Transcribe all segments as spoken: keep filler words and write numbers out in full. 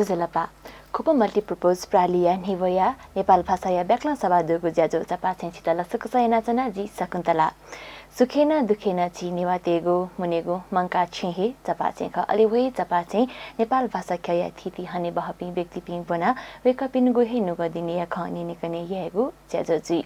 जलपा। खुपमल्टी प्रपोज प्रालिया न्हिवया नेपाल भाषाया ब्याकलं सभा दुगु ज्याझ्वः चपाछें छित लसकुस यानाच्वना जि शकुन्तला। सुखेन दुखेन झी नेवाःतय्गु मुनेगु मंकाः छेँ हे चपाछेँ खः। अले वहे चपाछेँ नेपाल भाषा ख्यःया थीथी हनेबहःपिं व्यक्तिपिं ब्वनाः वय्कःपिनिगु हे नुगः दिनेया खँ न्यनेकने यायेगु ज्याझ्वः जुइ।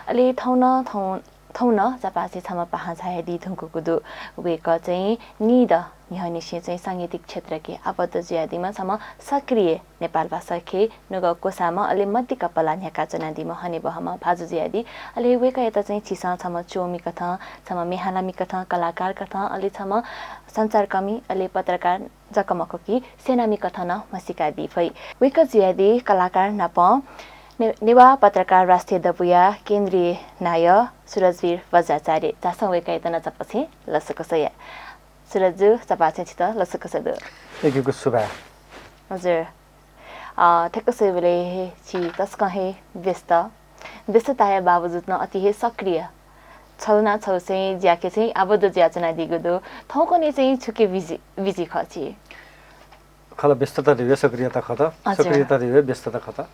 अले थौं नं थौं थौं नं चपाछेँ छम्ह पाहां झायादी धुंकूगु दु। वय्कः चाहिँ नीदँ न्ह्यःनिसें चाहिँ सांगीतिक क्षेत्रके आबद्ध जुयादीम्ह छम्ह सक्रिय नेपाल भाषाखे नुगः क्वसाःम्ह अले मदिक्क पला न्ह्याकाच्वनादीम्ह हनेबहःम्ह भाजु जुयादी। अले वय्कःयात चाहिँ झीसं छम्ह च्वमि कथं, छम्ह म्येहालामि कथं, कलाकार कथं, अले छम्ह सञ्चारकर्मी अले पत्रकार जक मखु कि सेनामि कथं नं म्हसीकादी फइ। वय्कः जुयादी कलाकार नाप ने-, नेवाः पत्रकार राष्ट्रिय दबूया केन्द्रीय नायः सुरजवीर बज्राचार्य। झासँ वय्कःयात नं चपाछेँ लसकुस याये। सुरजजु, चपाछेँ छित लसकुस दु। यक्व यक्व सुभाय्। हजुर। अ, थ्यंक स्वयेबलय् हे छि तसकं हे व्यस्त। व्यस्तताया बावजुद नं अति हे सक्रिय। छगू ना छगू चाहिँ ज्याखे चाहिँ आबद्ध जुयाच्वनादीगु दु। थौंकन्हय् चाहिँ छुकी बिजी, बिजी खः छि? खला, व्यस्तता धइगु हे सक्रियता खः त। हजुर। सक्रियता धइगु हे व्यस्तता खः त।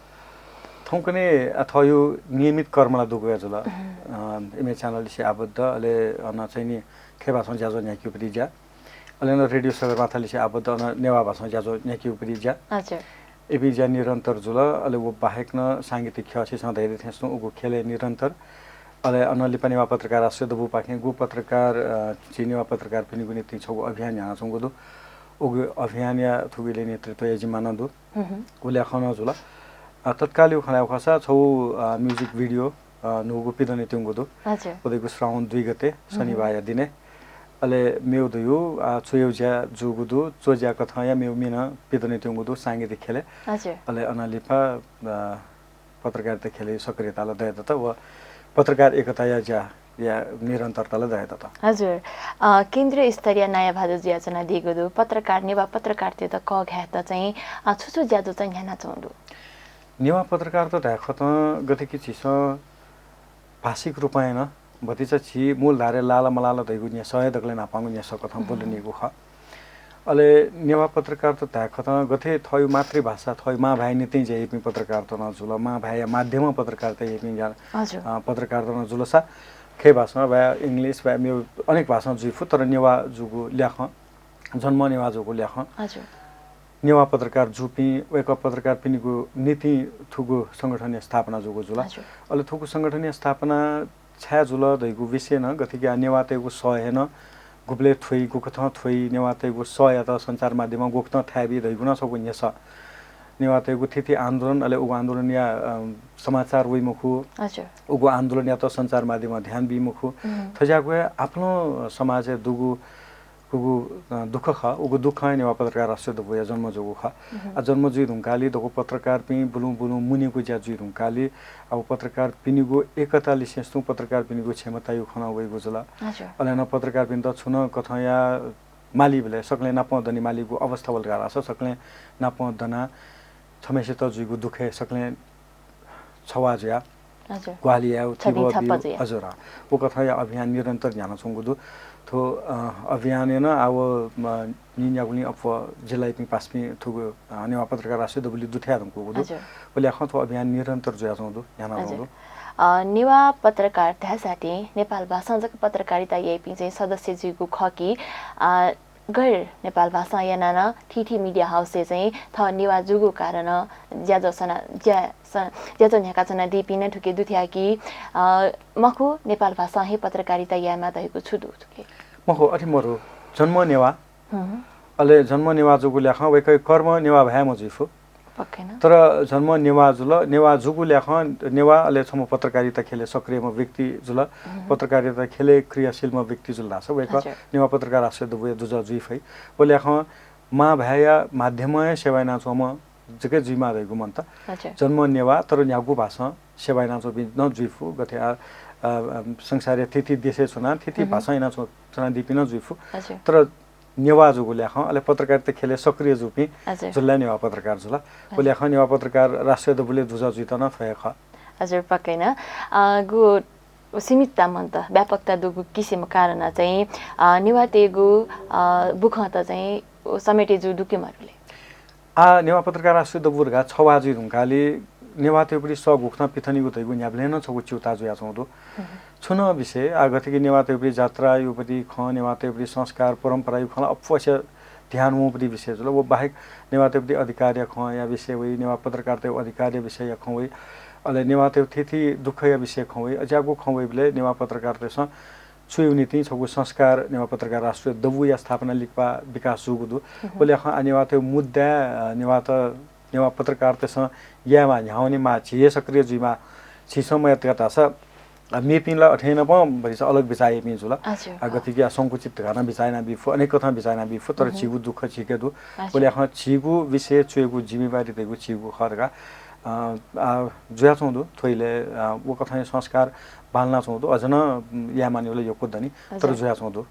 थौंकन्हय्, अ, थःगु नियमित कर्म ला दुगु हे जुल। उम्। अ, एमए च्यानललिसे आबद्ध, अले अन चाहिँ नि खय् भासं ज्याझ्वः न्ह्याकेगु पति ज्या। अले अन रेडियो सगरमाथालिसे आबद्ध, अन नेवाः भासं ज्याझ्वः न्ह्याकेगु पति ज्या। हजुर। इपिं ज्या निरन्तर जुल। अले व बाहेक नं सांगीतिक ख्यः छिसं धयादी थें स्वयां उगु ख्यलय् निरन्तर। अले अन लिपा नेवाः पत्रकार राष्ट्रिय दबूपाखें गु पत्रकार, अ, झी नेवाः पत्रकारपिनिगु निंतिं छगू अभियान न्ह्यानाच्वंगु दु। उगु अभियानया थुगुलिइ नेतृत्व याइम्ह जिम्मा नं दु। हुँ, हुँ। व ल्याखं नं जुल। अ, तत्कालय् खँ ल्हायेगु खःसा छगू, अ, music video, अ, न्हूगु पिदनेत्यंगु दु। हजुर। व धइगु श्रावण दुई गते हुँ, हुँ। शनिबाःया दिनय्। अले मेगु धइगु, अ, च्वयेगु ज्या जूगु दु, च्वज्या कथंया मेगु मि नं पिदनेत्यंगु दु सांगीतिक ख्यलय्। हजुर। अले अनं लिपा, अ, पत्रकारिता ख्यलय् सक्रियता ला दये दत व पत्रकार एकताया ज्याया निरन्तरता ला दये दत। हजुर। अ, केन्द्रीय स्तरया नायः भाजु जुयाच्वनादीगु दु। पत्रकार, नेवाः पत्रकारतय्त कःघायेत चाहिँ, अ, छु छु ज्याझ्वः चाहिँ न्ह्यानाच्वंगु दु? नेवाः पत्रकारत धायेखतं गथे कि झीसं भाषिक रूपं हे नं भतिचा झी मूलधारय् लाल मलाल धइगु न्ह्यसः हे दकलय् न्हापांगु न्ह्यसः कथं हुँ। ब्वलनीगु खः। अले नेवाः पत्रकारत धायेखतं गथे थःगु मातृभाषा, थःगु मांभाय् निंतिं ज्या याइपिं पत्रकारत नं जुल, मांभाय्या माध्यमं पत्रकारिता याइपिं ज्या, हजुर। अ, पत्रकारत नं जुलसा, खय् भासं वा English वा मेगु अनेक भासं जुइ फु, तर नेवाः जूगु ल्याखं, जन्म नेवाः जूगु ल्याखं। हजुर। नेवाः पत्रकार जूपिं, वय्कः पत्रकारपिनिगु निंतिं थुगु संगठनया स्थापना जूगु जुल। हजुर। अले थुगु संगठनया स्थापना छाय् जुल धइगु विषय नं, गथे कि आ नेवाःतय्गु सः हे नं गुबलय् थ्वइ, गुकथं थ्वइ, नेवाःतय्गु सःयात सञ्चार माध्यमं गुकथं थाय् बी धइगु नं छगू न्ह्यसः। नेवाःतय्गु थीथी आन्दोलन, अले उगु आन्दोलनया, अ, समाचार वइ मखु। हजुर। उगु आन्दोलनयात सञ्चार माध्यमं ध्यान बी मखु। हुँ। थज्याःगु हे आपालं समाजय् दुगु उगु, अ, दुःख खः, उगु दुःखं हे नेवाः पत्रकार राष्ट्रिय दबूया जन्म जूगु खः। उहुँ। आ, जन्म जुइ धुंकालि दक्व पत्रकारपिं बुलुं बुलुं मुनेगु ज्या जुइ धुंकालि, आ, व पत्रकारपिनिगु एकता लिसें तुं पत्रकारपिनिगु क्षमताया खँ नं वइगु जुल। हजुर। अले नं पत्रकारपिन्त छुं नं कथंया मालीबलय् सकलें नापं दने मालीगु अवस्था वल धाःसा सकलें नापं दनाः छम्हेसित जुइगु दुःखय् सकलें छवाः जुयाः हजुर। ग्वाहालि यायेगु, छपिं तिबः छप्पा बीगु, जुयाः। हजुर, अँ। व कथंया अभियान निरन्तर न्ह्यानाच्वंगु दु। थ्व, अ, अभियानय् नं आः व, अ, नीन्यागुलिं अप्वः जिल्लायापिं पासापिं थुगु, अ, नेवाः पत्रकार राष्ट्रिय दबुलिइ दुथ्याये धुंकूगु दु। हजुर। व ल्याखं थ्व अभियान निरन्तर जुयाच्वंगु दु, न्ह्यानाच्वंगु दु। हजुर। अ, नेवाः पत्रकार धाःसा थें नेपाल भासं जक पत्रकारिता याइपिं चाहिँ सदस्य जुइगु खः कि, अ, गैर नेपाल भासं यानाः नं थीथी media house-य् चाहिँ थः नेवाः जूगु कारणं ज्याझ्वः सना-, ज्या-, स-, ज्याझ्वः न्ह्याकाच्वनादीपिं नं थुके दुथ्याः कि, अ, मखु, नेपाल भासं हे पत्रकारिता यायेमाः धइगु छु दु थुके? मखु, अथे मरु। जन्म नेवाः। हुँ। अले जन्म नेवाः जूगु ल्याखं वय्कःया कर्म नेवाः भाय् मजुइ फु। पक्कै नं। तर जन्म नेवाः जुल, नेवाः जूगु ल्याखं नेवाः अले छम्ह पत्रकारिता ख्यलय् सक्रियम्ह व्यक्ति जुल, हुँ। पत्रकारिता ख्यलय् क्रियाशीलम्ह व्यक्ति जुल धाःसा वय्कः हजुर। नेवाः पत्रकार राष्ट्रिय दबुया दुजः जुइ फइ। व ल्याखं मां भाय्‌या माध्यमं हे सेवा यानाच्वंम्ह जक जुइमाः धइगु मन्त। हजुर। जन्म नेवाः, तर न्ह्यागु भासं सेवा यानाच्वंपिं नं जुइ फु। गथे आ, आ, आ, संसारया थीथी देशय् च्वनाः थीथी हुँ। भासं यानाच्वं-, च्वनादीपिं नं जुइ फु। हजुर। तर नेवाः जूगु ल्याखं, अले पत्रकारिता ख्यलय् सक्रिय जूपिं हजुर। जुल ला नेवाः पत्रकार जुल। व हजुर। ल्याखं नेवाः पत्रकार राष्ट्रिय दबुलिइ दुजः जुइत नं थ्व हे खः। हजुर, पक्कै नं। अ, गु सीमितता मन्त, व्यापकता दुगु किसिम कारणं चाहिँ, अ, नेवाःतय्गु, अ, बुखँत चाहिँ समेटे जू दु कि मदु ले? आ, नेवाः पत्रकार राष्ट्रिय दबू धकाः छवाः जुइ धुंकाले नेवाःतय्‌पट्टि सः गुकथं पिथनीगु धइगु न्ह्याबलें नं छगू च्यूताः जुयाच्वंगु दु। छुं नं विषय, आ, गथे कि नेवाःतय्‌पट्टि जात्रायापट्टि खँ, नेवाःतय्‌पट्टि संस्कार, परम्पराया खँ ला अप्वःसे ध्यान वंपट्टि विषय जुल। व बाहेक नेवाःतय्‌पट्टि अधिकारया खँया विषय वइ, नेवाः पत्रकारिताया अधिकारया विषयया खँ वइ, अले नेवाःतय्‌गु थीथी दुःखया विषय खँ वइ। अज्याःगु खँ वइबलय् नेवाः पत्रकारितासं छुइगु निंतिं छगू संस्कार नेवाः पत्रकार राष्ट्रिय दबूया स्थापना लिपा विकास जूगु दु। उलिं खँ आ नेवाःतय्‌गु मुद्दा, अ, नेवाःत, नेवाः पत्रकारितासं यायेमाः, न्ह्यावनेमाः, झी हे सक्रिय जुइमाः, झीसं मयात धाःसा, अ, मेपिं ला अथें नं भतिचा अलग बिचाः याइपिं जुल। हजुर, आ, अँ। गथे कि आ संकुचित धकाः नं बिचाः यानाबी फु, अनेक कथं बिचाः यानाबी फु, तर झीगु दुःख झीके दु। हजुर। उलिं खँ झीगु विषय च्वयेगु जिम्मेवारी धइगु झीगु खः धकाः, अ, आ, जुयाच्वंगु दु। थ्व इलय्, अ, व कथंया संस्कार बांलानाच्वंगु दु, अझ नं, उम्, यायेमाःनिबलय् यक्व दनि, तर हजुर। जुयाच्वंगु दु।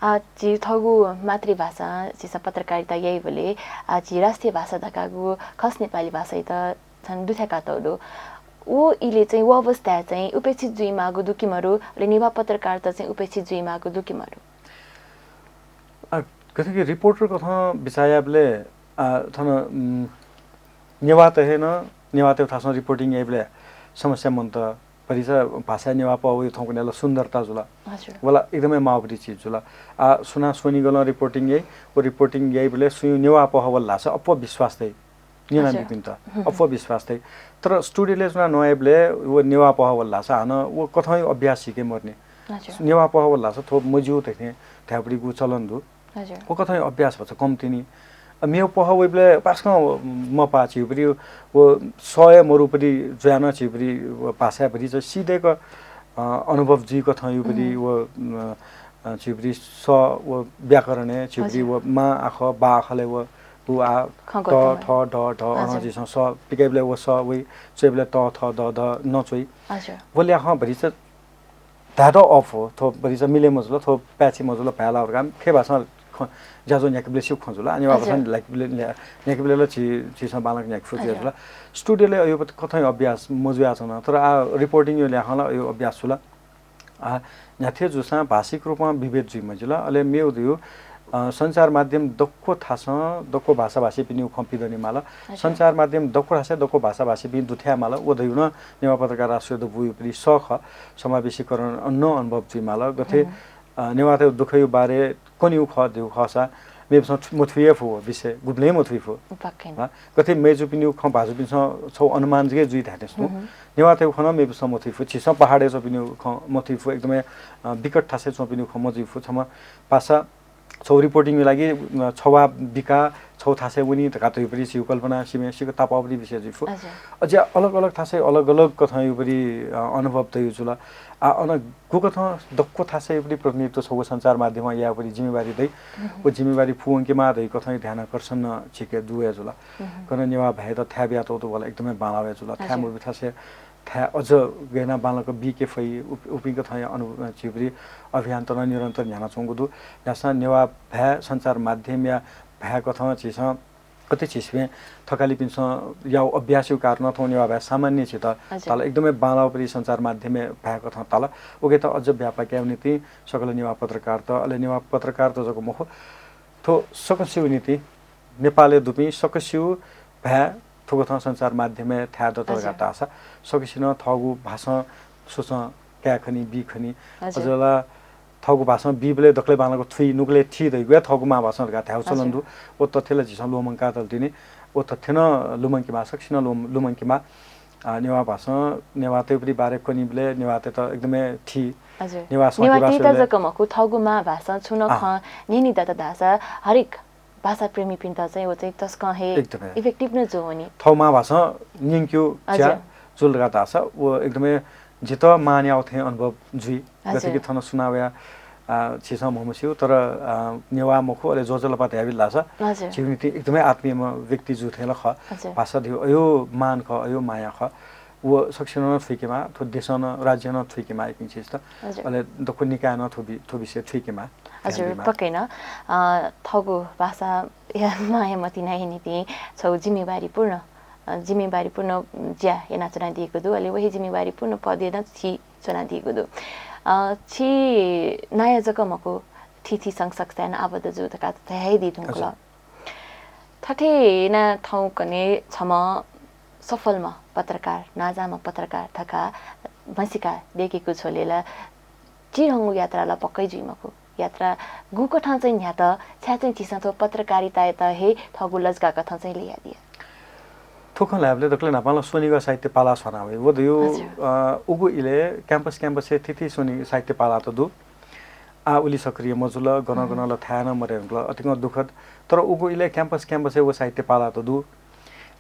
आ, झी थःगु मातृभाषां झीसं पत्रकारिता याइबलय्, आ, झी राष्ट्रिय भाषा धकाःगु खस नेपाली भाषायात झन दुथ्याकातःगु दु। व इलय् चाहिँ, व अवस्थाय् चाहिँ उपेक्षित जुइमाःगु दु कि मरु, अले नेवाः पत्रकारिता चाहिँ उपेक्षित जुइमाःगु दु कि मरु? आ, गथे कि रिपोर्टर कथं बिचाः यायेबलय्, आ, थन, उम्, नेवाःत हे नं, नेवाःतय् थासं reporting याइबलय् समस्या मन्त। भतिचा भाषाय् नेवाः पहःया थौंकन्हय् ला सुन्दरता जुल। हजुर। व ला एकदमै माःगु चिज जुल। आ, सुनां स्वनिगलं reporting याइ, व reporting याइबलय् सुयां नेवाः पहः वल धाःसा अप्वः विश्वास दइ। न्यनाबीपिन्त हजुर। अप्वः विश्वास दइ। तर studio-लय् च्वनाः न्वयाइबलय् व नेवाः पहः वल धाःसा हानं व कथंया अभ्यास झीके मदुनि। हजुर। नेवाः पहः वल धाःसा थ्व मज्यू धइथें धायेपट्टिगु चलन दु। हजुर। व कथंया अभ्यास भचा कम तिनि। अ, मेगु पहः वइबलय् पास्कं व मपाः झीपट्टि, व सः हे मरुपट्टि जुयाः नं झीपट्टि व भाषाय् भतिचा सिधय्क, अ, अनुभव जुइ कथं यापट्टि व, अ, अ, झीपट्टि सः व व्याकरणय् झीपट्टि हजुर। व मां आखः, बा आखलय् व, व आ, खँ त, गलत थ, द, ध, अन हजुर। झीसं सः पिकाइबलय् व सः वइ, च्वइबलय् त, थ, द, ध नच्वइ। हजुर। व ल्याखं भतिचा धायेत अःपु, थ्व भतिचा मिले मजुल, थ्व प्याचे मजुल, भाय् लाः धकाः खय् भासं खँ, ज्याझ्वः न्ह्याकेबलय् सिउ खँ जुल। आ नेवाः हजुर। भासं न्ह्याकेबलय्, न्ह्या-, न्ह्याकेबलय् ला झी, झीसं बांलाक न्ह्याके फु हजुर। जुल। Studio-लय् अय् कथं अभ्यास मजुयाच्वन। तर आ reporting-या ल्याखं ला अय् अभ्यास जुल। आ, न्ह्याथे जूसां भाषिक रूपं विभेद जुइ मजिल। अले मेगु धइगु, अ, सञ्चार माध्यम दक्व थासं दक्व भाषाभाषीपिनिगु खँ पिदनेमाल। अच्छा। सञ्चार माध्यम दक्व थासय् दक्व भाषाभाषीपिं दुथ्यायेमाल। व धइगु नं नेवाः पत्रकार राष्ट्रिय दबूयापट्टि सः खः। समावेशीकरण नं अनुभव जुइमाल। गथे, अ, नेवाःतय् दुःखया बारे कनिउ खः धइगु खःसा मेपिसं छु-, मथुइ हे फु व विषय, गुबलें मथुइ फु। पक्कै। हँ, गथे मय्जुपिनिउ खँ भाजुपिन्सं छौ अनुमान जक जुइ धायेथें तुं। नेवाःतय् खँ नं मेपिसं मथुइ फु। झीसं पहाडय् च्वंपिनिउ खँ मथुइ फु, एकदमै, अ, विकट थासय् च्वंपिनिउ खँ मजुइ फु। छम्ह पासा छौ reporting-या लागि, अ, छवा बिका छौ थासय् वनी धकाः धइपट्टि झीउ कल्पना सिमे सिक तापाउपट्टि विषय जुइ फु। हजुर। अझ अलग अलग थासय् अलग अलग कथंयापट्टि, अ, अनुभव तयु जुल। आ, अन गुकथं दक्व थासय् उबलि प्रतिनिधित्व छगू सञ्चार माध्यमं यायेपट्टि जिम्मेवारी दइ। व जिम्मेवारी पूवंकेमाः धइ कथं ध्यानाकर्षण नं झीके दु हे जुल। कन नेवाः भाय्‌त थाय् बियातःगु वल एकदमै बांलाः हे जुल। थाय् हजुर। मबी थासय् थाय् अझ गय् यानाः बांलाक बीके फइ, उप-, उपिं कथंया अनु-, झीपट्टि अभियानत नं निरन्तर न्ह्यानाच्वंगु दु। न्ह्यासां नेवाः भाय् सञ्चार माध्यमया भाय् कथं झीसं कति झीसिबें थकालिपिन्सं याउ अभ्यासयु कारणं थौं नेवाः भाय् सामान्य झीत हजुर। ताल, एकदमै बांलाःपट्टि सञ्चार माध्यमय् भाय् कथं ताल। उकियात अझ व्यापक यायेगु निंतिं सकल नेवाः पत्रकारत, अले नेवाः पत्रकारत जक मखु, थ्व सकसियु निंतिं, नेपालय् दुपिं सकसियु भाय् थुकथं सञ्चार माध्यमय् थाय् दत हजुर। धकाः धाःसा सकसिनं थःगु भासं सुचं काये खनी, बी खनी। हजुर। अझ ला थःगु भासं बीबलय् दकलय् बांलाक थुइ, नुगलय् थी धइगु हे थःगु मांभासं धकाः धायेगु चलन हजुर। दु। व तथ्य ला झीसं लुमंकातल तिनि। व तथ्य नं लुमंकेमाः, सकसिनं लुम-, लुमंकेमाः। आ, नेवाः भासं, नेवाःतय्‌पट्टि बारे कनिबलय् नेवाःतय्‌त एकदमै थी। हजुर। नेवाः नेवाःतय्‌त संकिभासय्‌बलय् जक मखु, थःगु मांभासं छुं नं अँ। खँ न्यने दत धाःसा हरेक भाषा प्रेमीपिन्त चाहिँ व चाहिँ तसकं हे एकदमै। Effective नं जुवनी। थौ मांभासं न्यंक्यु हजुर। ज्या जुल धकाः धाःसा व एकदमै जित मां न्याउ थें अनुभव जुइ। हजुर। गथे कि थन सुनावया, आ, झीसं म्हमस्यू, तर, आ, नेवाः मखु, अले ज्वजलपा धायेबिल धाःसा हजुर। झीउ निंतिं एकदमै आत्मीयम्ह व्यक्ति जू थें ला खः। हजुर। भाषा धिउ अय् मान खः, अय् माया खः। व सकसिनं नं थुइकेमाः, थ्व देशं नं, राज्यं नं थुइकेमाः इपिं चिजत। हजुर। अले दक्व निकायं नं थ्व बि-, थ्व विषय थुइकेमाः। हजुर, ध्यान बीमाः। पक्कै नं, अ, थःगु भाषाया माया मतिनाया निंतिं छौ जिम्मेवारीपूर्ण, अ, जिम्मेवारीपूर्ण ज्या यानाच्वनादीगु दु। अले वहे जिम्मेवारीपूर्ण पदय् नं छि च्वनादीगु दु। अ, छि नायः जक मखु, थीथी संघ संस्थाय् नं आबद्ध जू धकाः धयादी धुंकल। हजुर। थथे याना थौंकन्हय् छम्ह सफलम्ह पत्रकार, नांजाःम्ह पत्रकार धकाः म्हसीका दय्केगु झ्वलय् ला चिधंगु यात्रा ला पक्कै जुइ मखु। यात्रा गुकथं चाहिँ न्ह्यात, छाय् चाहिँ झीसं थ्व पत्रकारितायात हे थःगु लजगाः कथं चाहिँ ल्ययादिया? थ्व खँ ल्हायेबलय् दकलय् न्हापां ला स्वनिगः साहित्य पालास हना वइ। व धइगु, हजुर। अ, उगु इलय् campus campus-य् थीथी स्वनिगः साहित्य पालात दु। आः उलि सक्रिय मजुल, गन गन ला थाय् नं मदये धुंकल, अतिकं दुःखद। तर उगु इलय् campus campus-य् व साहित्य पालात दु।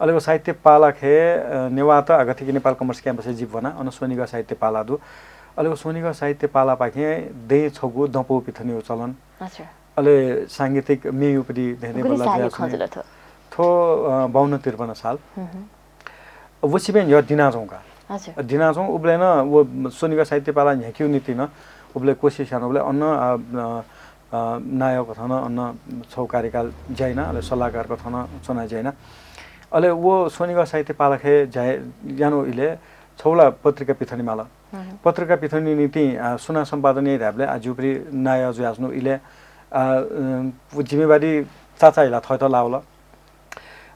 अले व साहित्य पालाखय्, अ, नेवाःत आः गथेकि नेपाल commerce campus-य् जि ब्वना, अन स्वनिगः साहित्य पाला दु। अले व स्वनिगः साहित्य पालापाखें दँय् छगू दँपौ पिथनेगु चलन। अच्छा। अले सांगीतिक म्येयु पति धेंधें गुलि बल्ला सालय् जुयाच्वनी। खँ जुल थ्व? थ्व, अ, बाउन्न त्रिपन्न साल। हुँ, हुँ। व सिबें न्ह्यः दिनाच्वंका। अच्छा। दिनाच्वं उबलय् नं व स्वनिगः साहित्य पाला न्ह्याकेगु निंतिं नं उबलय् कोसिस याना उबलय् अन, अ, अ, अ, नायः कथं नं अन छगू कार्यकाल ज्या याना, अले सल्लाहकार कथं नं च्वना ज्या याना। अले व स्वनिगः साहित्य पालाखय् ज्या यानागु इलय् छगू ला पत्रिका पिथने माल। हम्म। पत्रिका पिथनेगु निंतिं, अ, सुनां सम्पादन याइ धायेबलय्, अ, जिगु पति नायः जुयाच्वनागु इलय्, अ, अ, व जिम्मेवारी चाचां हिला थःत लावल।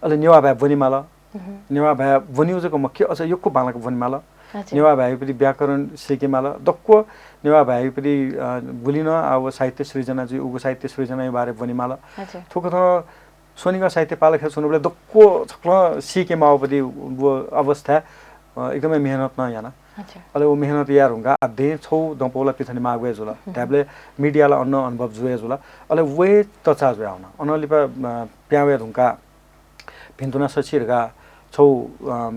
अले नेवाः भाय् ब्वने माल। हम्म। नेवाः भाय् ब्वनेगु जक मखु, अझ यक्व बांलाक ब्वने माल। हजुर। नेवाः भाय्‌या पति व्याकरण सीके माल। दक्व नेवाः भाय्‌या पति, अ, गुलि नं आः व साहित्य सृजना जुइ, उगु साहित्य सृजनाया बारे ब्वने माल। हजुर। थुकथं स्वनिगः साहित्य पालाखय् च्वनाबलय् दक्व छकलं सीके माःगु पति व अवस्था, अ, एकदमै मेहनत नं याना। हजुर। अले व मेहनत याये धुंकाः आः दँय् छगू दँपौ ला पिथने माःगु हे जुल। हम्म। धायेबलय् media ला अन अनुभव जू हे जुल। अले व हे तचा जुयावन। अनं लिपा, अ, पिहां वये धुंकाः भिन्तुना सछि धकाः छगू, अ,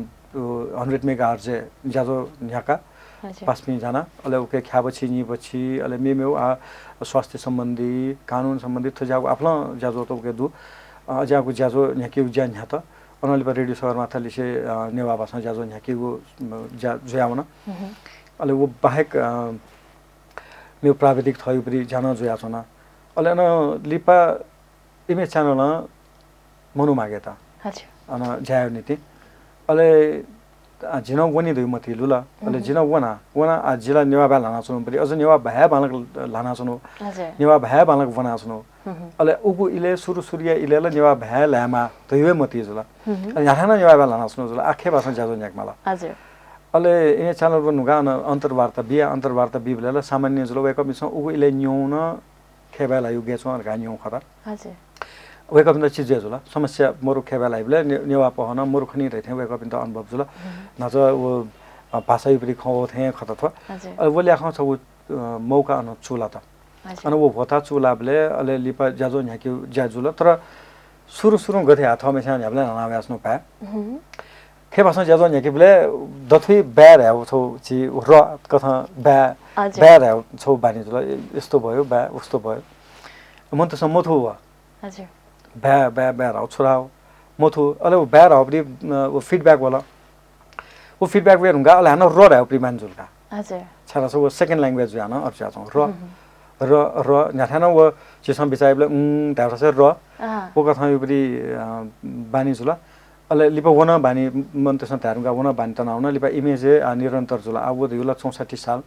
hundred megahertz-य् ज्याझ्वः न्ह्याका। हजुर। पासापिं जाना, अले उकी ख्याबछि, निबछि, अले मेमेगु आः स्वास्थ्य सम्बन्धी, कानुन सम्बन्धी थज्याःगु आपालं ज्याझ्वःत उकी दु। अ, अज्याःगु ज्याझ्वः न्ह्याकेगु ज्या न्ह्यात। अनं लिपा रेडियो सगरमाथा लिसे, अ, नेवाः भाषां ज्याझ्वः न्ह्याकेगु, अ, ज्या जुयावन। हम्म। अले व बाहेक, अ, मेगु प्राविधिक थःगु पति ज्या नं जुयाच्वन। अले अनं लिपा Image Channel-ं मनू मागे त। अच्छा। अन ज्या यायेगु निंतिं। अले, अ, जि नं वने धइगु मतिइ लुल। अले हम्म। जि नं वना, वना, आः जि ला नेवाः भाय् ल्हानाच्वनागु पति, अझ नेवाः भाय् बांलाक ल्हानाच्वनागु। हजुर। नेवाः भाय् बांलाक ब्वनाच्वनागु। हम्म। अले उगु इलय् सुरु सुरुया इलय् ला नेवाः भाय् ल्हायेमाः धइगु हे मतिइ जुल। हम्म। अले न्ह्याथाय् नं नेवाः भाय् ल्हानाच्वनागु जुल, आः खय् भाषां ज्याझ्वः न्ह्याकेमाल। हजुर। अले Image Channel-व न्हुकाः अन अन्तर्वार्ता बिया, अन्तर्वार्ता बीबलय् ला सामान्य जुल, वय्कःपिन्सं उगु इलय् न्यंगु नं खय् भाय् ल्हाइगु गय् च्वं धकाः न्यंगु खः त। हजुर। वय्कःपिन्त चिजु हे जुल। समस्या मरु खय् भाय् ल्हाइबलय् ने-, नेवाः पहः नं मरु खनी धइथें वय्कःपिन्त अनुभव जुल। हम्म। न्हाचः व, अ, भाषाया पति खँ वःथें खः त थ्व। हजुर। अले व ल्याखं छगू, अ, मौका अन चूलात। हजुर। अन व ह्वःताः चूलाबलय् अले लिपा ज्याझ्वः न्ह्याकेगु ज्या जुल। तर सुरु सुरुं गथे याः थःम्हेस्यां न्ह्याबलें ल्हाना वयाच्वनागु भाय्। हम्म। खय् भाषां ज्याझ्वः न्ह्याकेबलय् दथुइ बाय् धायेगु छगू झी ह्र कथं बाय्, हजुर। बाय् धायेगु छगू बानी जुल। यस्तो भयो, बाय्, उस्तो भयो। मनूतय्सं मथू व। हजुर। बाय्, बाय्, बाय् धाःगु छु धाःगु मथू। अले व बाय् धाःगु पति, अ, व feedback वल। व feedback वये धुंकाः अले हानं ह्र धायेगु पति बानी जुल का। हजुर। छाय्धाःसा व second language जुयाः नं अथे जुयाच्वं। ह्र, हम्म। ह्र, ह्र, न्ह्याथाय् नं व झीसं बिचाः याइबलय् उं धायेबलय् ह्र, अँ। व कथंया पति, अ, बानी जुल। अले लिपा व नं बानी, मनूतय्सं धाये धुंकाः व नं बानी तनावन। लिपा Image-य्, अ, निरन्तर जुल। आः व धइगु ला चौसट्ठी साल।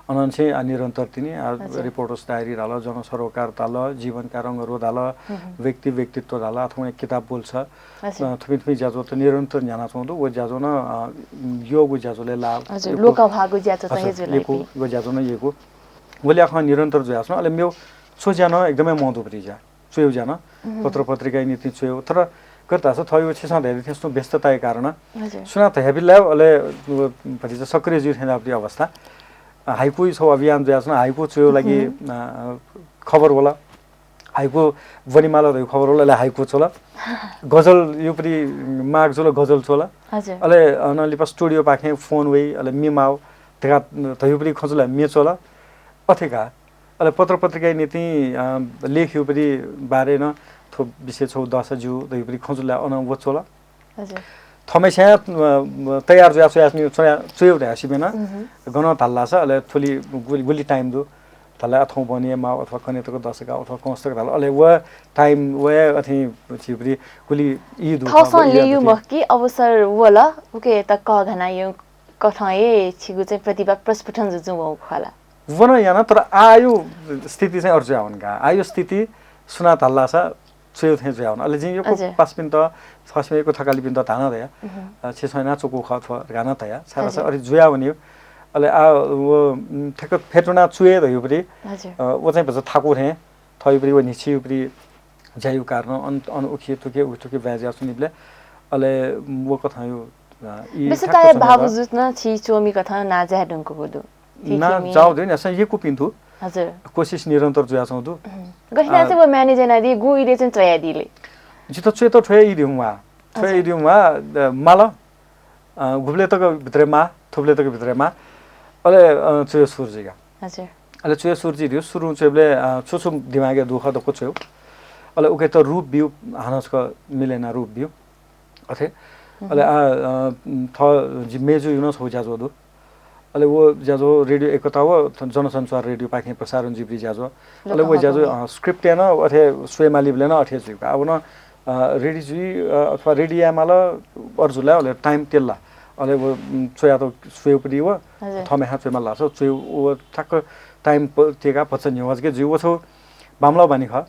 अनंनिसें, अ, निरन्तर तिनि, अ, हजुर। Reporters Diary धाल, जनसरोकार धाल, जीवनका रंगहरू धाल, हम्म। व्यक्ति व्यक्तित्व धाल, अथवा किताब बोल्छ। हजुर। अ, थुपिं थुपिं ज्याझ्वःत निरन्तर न्ह्यानाच्वंगु दु। व ज्याझ्वः नं, अ, यःगु ज्याझ्वलय् लाः। हजुर, यक्व, लोकंह्वाःगु ज्याझ्वः त हजुर, हे जुल यक्व, इपिं। व ज्याझ्वः नं यःगु। व ल्याखं निरन्तर जुयाच्वन। अले मेगु च्वय् ज्या नं एकदमै मं दु पति ज्या। च्वय् ज्या नं, हम्म। पत्र पत्रिकाया निंतिं च्वय्। तर गथे धाःसा थःगु छिसं धयादी थें सुं व्यस्तताया कारणं हजुर। सुनां धयाबिल ला अले व भतिचा सक्रिय जुइ थें धाःगु अवस्था। हाइकुया छगू अभियान जुयाच्वन, हाइकु च्वय् लागिं, हम्म। अ, खबर वल। हाइकु ब्वनेमाल धइगु खबर वल, अले हाइकु च्वल। गजलया पति माग जुल, गजल च्वल। हजुर। अले अन लिपा studio पाखें phone वइ, अले म्ये माः धकाः धइगु पति खँ जुल, म्ये च्वल। अथे का। अले पत्र पत्रिकाया निंतिं, अ, लेखया पति बारे नं थ्व विषय छगू दःसा ज्यू धइगु पति खँ जुल, अन व च्वल। हजुर। थःम्हेस्यां, अ, तयार जुया च्वया च्वया च्वय् धाःसा सिबें नं, हम्म। गनं धाल धाःसा अले थुलि गुलि, गुलि time दु धाल, अथवा बने माः अथवा कन्हय् तक दःसा का अथवा कंस तक धाल। अले व time व अथें झीगु पति गुलि ई दु, थःसं व ई ल्यय् दु। मखु कि अवसर वल, उकियात कःघाना यंकथं हे छिगु चाहिँ प्रतिभा प्रस्फुटन जुजुं वंगु खः ला? व नं याना, तर आःया स्थिति चाहिँ अथे जुयावन का। आःया स्थिति सुनां धाल धाःसा च्वय् थें जुयावन। अले जिं यक्व हजुर। पासापिन्त, थःसिमा यक्व थकालिपिन्त धाना धया। उहुँ। अ, छिसं याना च्वकू खः थ्व धकाः नं धया। छाय् धाःसा हजुर। अथे जुयावनी। अले आ, व, उम्, ठ्याक्क फेटुना च्वय् धयुपरि, हजुर। अ, व चाहिँ भचा थाकु थें, थयुपरि व न्हिछि युपरि ज्यायु कारण अन, अन उखे तुखे, उखे तुखे ब्वाँय् जुयाच्वनीबलय्, अले व कथं यु, अ, ई बेसि ठ्याक्क ताया च्वने भाव ला। जुत्न छि च्वमि कथं ना जाये धुंकूगु दु। छि ना च्वमि। जाउ दु, न्यासं यकुपिं दु। हजुर। कोसिस निरन्तर जुयाच्वं दु। उहुँ। गथे याना आ। चाहिँ व manage यानादी गु इले चाहिँ च्वयादीले? जित च्वय् त थ्वय् इदिउँ वा। थ्वय् हजुर। इदिउँ वा, अ, माल। अ, गुबले तक भित्रे मा, थुबले तक भित्रे मा। अले, अ, च्वय् सुरु जुइगा। हजुर। अले च्वय् सुरु जुइदिउ, सुरु च्वय्‌बलय्, अ, छु छु दिमागय् दुख दक्व च्वय्। अले उके त रूप बिउ, हानं छक मिलेना रूप बिउ। अथे। अले, हुँ। आ, अ, थ जि मेजु युन छौ ज्याझ्वः दु। अले व ज्याझ्वः रेडियो एकता व जनसञ्चार रेडियोपाखें प्रसारण जुइपरि ज्याझ्वः। अले व ज्याझ्वः, अ, script याना अथे स्वयेमालीबलय् नं अथे जुइगा। अब न, अ, ready जुइ, अ, अथवा ready यायेमाल अर्जुला, अले time तेल्ला। अले व, उम्, च्वयात स्वयेपरि व हजुर। थमेहा च्वयेमाल लासा च्वय् व ठ्याक्क time प-, तेका भचा न्ह्यवाजके जुइ व छौ बामला बानी खः।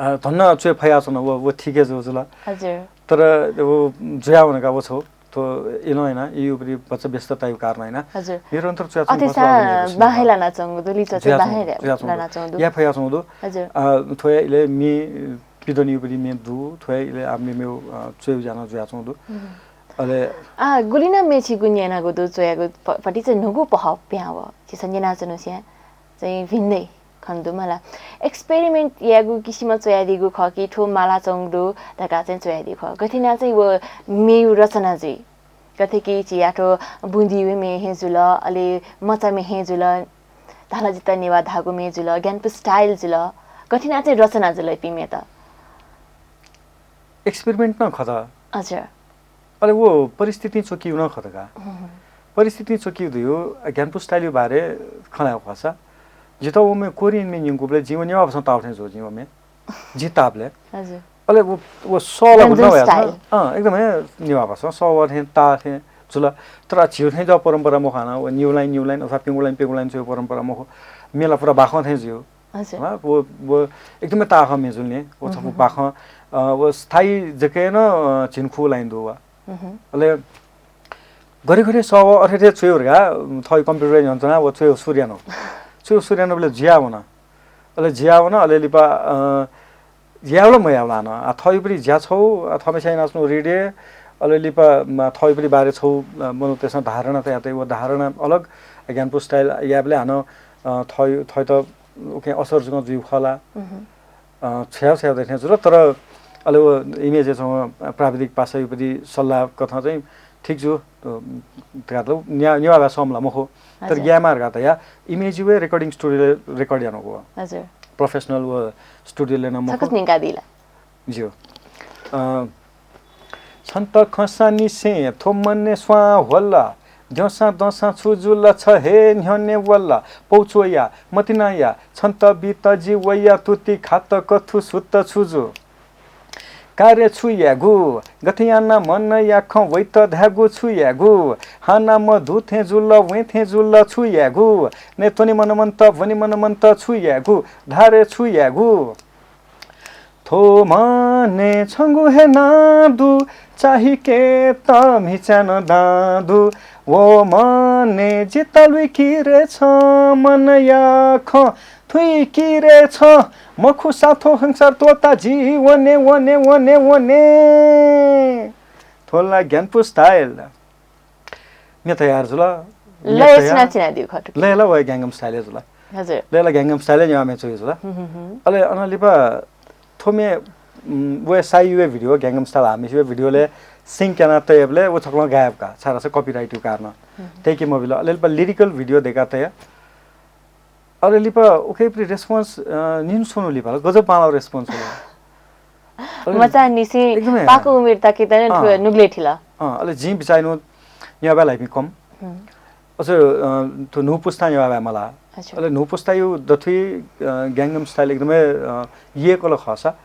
अ, धन्न च्वय् फयाच्वन व, व ठीके जु जुल। हजुर। तर व जुयावनका व छौ थ्व इलं याना, इयुपरि भचा व्यस्ततायु कारण याना। हजुर। निरन्तर च्वयाच्वंगु अथे भचा सा बाहें लानाच्वंगु दु, लिच्वः चाहिँ बाहें लानाच्वंगु दु। या फयाच्वंगु दु। हजुर। अ, थ्वया इले मि पिदनियुपरि मे दु, थ्वया इले आ मे मेउ, अ, च्वय् ज्या नं जुयाच्वंगु दु। हुँ। अले आ, गुलिना मे छिगु न्यनागु दु, च्वयागु प-, पति चाहिँ न्हूगु पहः प्यां व। छिसं न्यनाच्वनुस्यां चाहिँ भिन्दै खने दु मला। Experiment यायेगु किसिमं च्वयादीगु खः कि थ्व मालाच्वंगु दु धकाः चाहिँ च्वयादीगु खः। गथे याना चाहिँ व मेयु रचना जुइ। गथे कि चिया थ्व बुँदिउ मे हे जुल, अले मचा मे हे जुल, धाला जिता नेवाः धागु मे जुल, ग्यानपु style जुल। गथे याना चाहिँ रचना जुल इपिं मेत? Experiment नं खः त। हजुर। अले व परिस्थिति च्वकिउ नं खः त का। हुँ, हुँ। परिस्थिति च्वकिउ धयु, अ, ग्यानपु style यु बारे खँ ल्हायेगु खःसा, जितः व मे कोरियन मे न्यंकुबलय् जिं व नेवाः भाषां ताःगु थें जुल जिं व मे। जिं ताःबलय्। हजुर। अले व, व सः ला गुलिनं वया style। अँ, एकदम हे नेवाः भाषां सः व थें ताः थें जुल। तर झीउ थें जुयाव परम्परा मखु हानं, व new line, new line, अथवा पिंगु line, पिंगु line च्वयु परम्परा मखु। मे ला पुरा बाखं थें जुयु। हजुर। हँ, व, व एकदमै ताखं मे जुल नि। व छपु बाखं, अ, व स्थायी जक हे नं, अ, झिंखु line दु व। अले घरि घरि सः व अथे थे च्वयु धका, थः computer य् न्ह्यःने च्वना व च्वयु सुरु यानु। च्वयु सुरु यानुबलय् जिया वन। अले जिया वन, अले लिपा, अ, यावल मयावल हानं। आ, थःयुपरि ज्या छौ, आ, थःम्हेस्यां यानाच्वनु ready, अले लिपा, म, थःयुपरि बारे छौ, अ, मनूतय्‌सं धारणा तयातइ, व धारणा अलग, आ, ग्यानपु style यायेबलय् हानं, अ, थः, थःत उके असर जुकं जुइउ खः ला। अ, छ्वयाव छ्वयाव दथें जुल, तर अले व image य् छौ, अ, प्राविधिक पासायुपरि सल्लाह कथं चाहिँ ठीक जु, अ, धकाः त न्या-, नेवाः भाय् सःम्ह ला मखु। तर हजुर। ग्यायेमाः धकाः तया image व recording studio लय् record यानुगु। हजुर। Professional व studio लय् नं मखु। छकस निंकादिला। ज्यू। अ, छन्त खंसांनिसें थ्व मने स्वां ह्वल। द्यंसां दंसां छु जुल छ हे न्ह्यःने वल। पौ च्वया, मतिनाया, छन्त बित जि वया तुति खात कथु सुत छु जु। का रे छु यायेगु, गथे याना मनया खँ वइत धायेगु छु यायेगु। हाना मदु थें जुल, वये थें जुल छु यायेगु। ने त्वने मन मन्त, वने मन मन्त छु यायेगु। धा रे छु यायेगु। थ्व मने छंगु हे नां दु, चाहिकेत म्हिचाय् नं दां दु। व मने जित लुइकि रे छं, मनया खँ थुइकि रे छं। मखुसा थ्व संसार त्वःता जि वने, वने, वने, वने। थ्व ला ग्यानपु style। म्ये तयार जुल। म्ये लय तयार। सुनां चिनादिउ खः थुकी? लय ला व Gangnam Style जुल। हजुर। लय ला Gangnam Style नेवाः म्ये च्वयु जुल। हुँ, हुँ, हुँ। अले अन लिपा थ्व म्ये, उम्, व साइयुया video, Gangnam Style हामिसिया video लय् sync याना तयेबलय् व छकलं गायब का, छाय् धाःसा copyright यु कारण। हुँ, हुँ। तय्के मबिल। अले लिपा lyrical video दय्का तया। अले लिपा उकेपरि response, अ, निन्हु स्वन्हु लिपा ला गजब बांलाउ response वल। अले मचांनिसें एकदमै, पाको उमेर ताके तने अँ। नुगलय् थिल। अँ, अले जिं बिचाः यानु नेवाः भाय् ल्हाइपिं कम। हुँ। अझ, अ, थ्व न्हू पुस्तां नेवाः भाय् मला। अच्छा। अले न्हू पुस्तायु दथुइ, अ, Gangnam Style एकदमै, अ, येकल खःसा।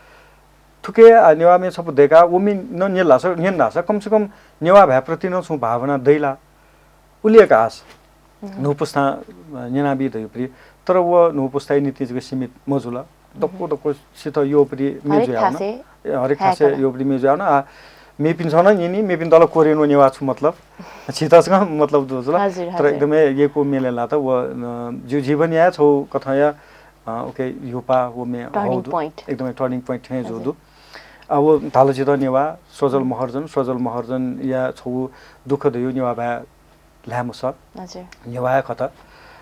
थुके, अ, नेवाः म्ये छपु दय्का, व म्ये नं न्यल धाःसा, न्यन धाःसा, कम से कम नेवाः भाय् प्रति नं छुं भावना दइ ला। उलियक आस। हुँ। न्हू पुस्तां, अ, न्यनाबी धयुपरि, तर व न्हू पुस्तायु निंतिं जक सीमित मजुल। दक्व दक्व सित योपरि मे जुयावन। हरेक खासे यःपरि मे जुयावन। आ, मेपिन्सं नं न्यनी, मेपिन्त ला कोरे न्वनेवा छु मतलब? छितसकं मतलब दु जुल। हजुर, तर हजुर। एकदमै यक्व मेले लात व, अ, जिउ जीवनया छौ कथंया, अ, ओके, युपा व मे हौ दु। Point। एकदमै turning point थें जु दु। आ, व धाल जित नेवा, स्वजल महर्जन, स्वजल महर्जनया छौ दुःख दयु नेवा भाय् ल्हाये मसः। हजुर। नेवाया खत।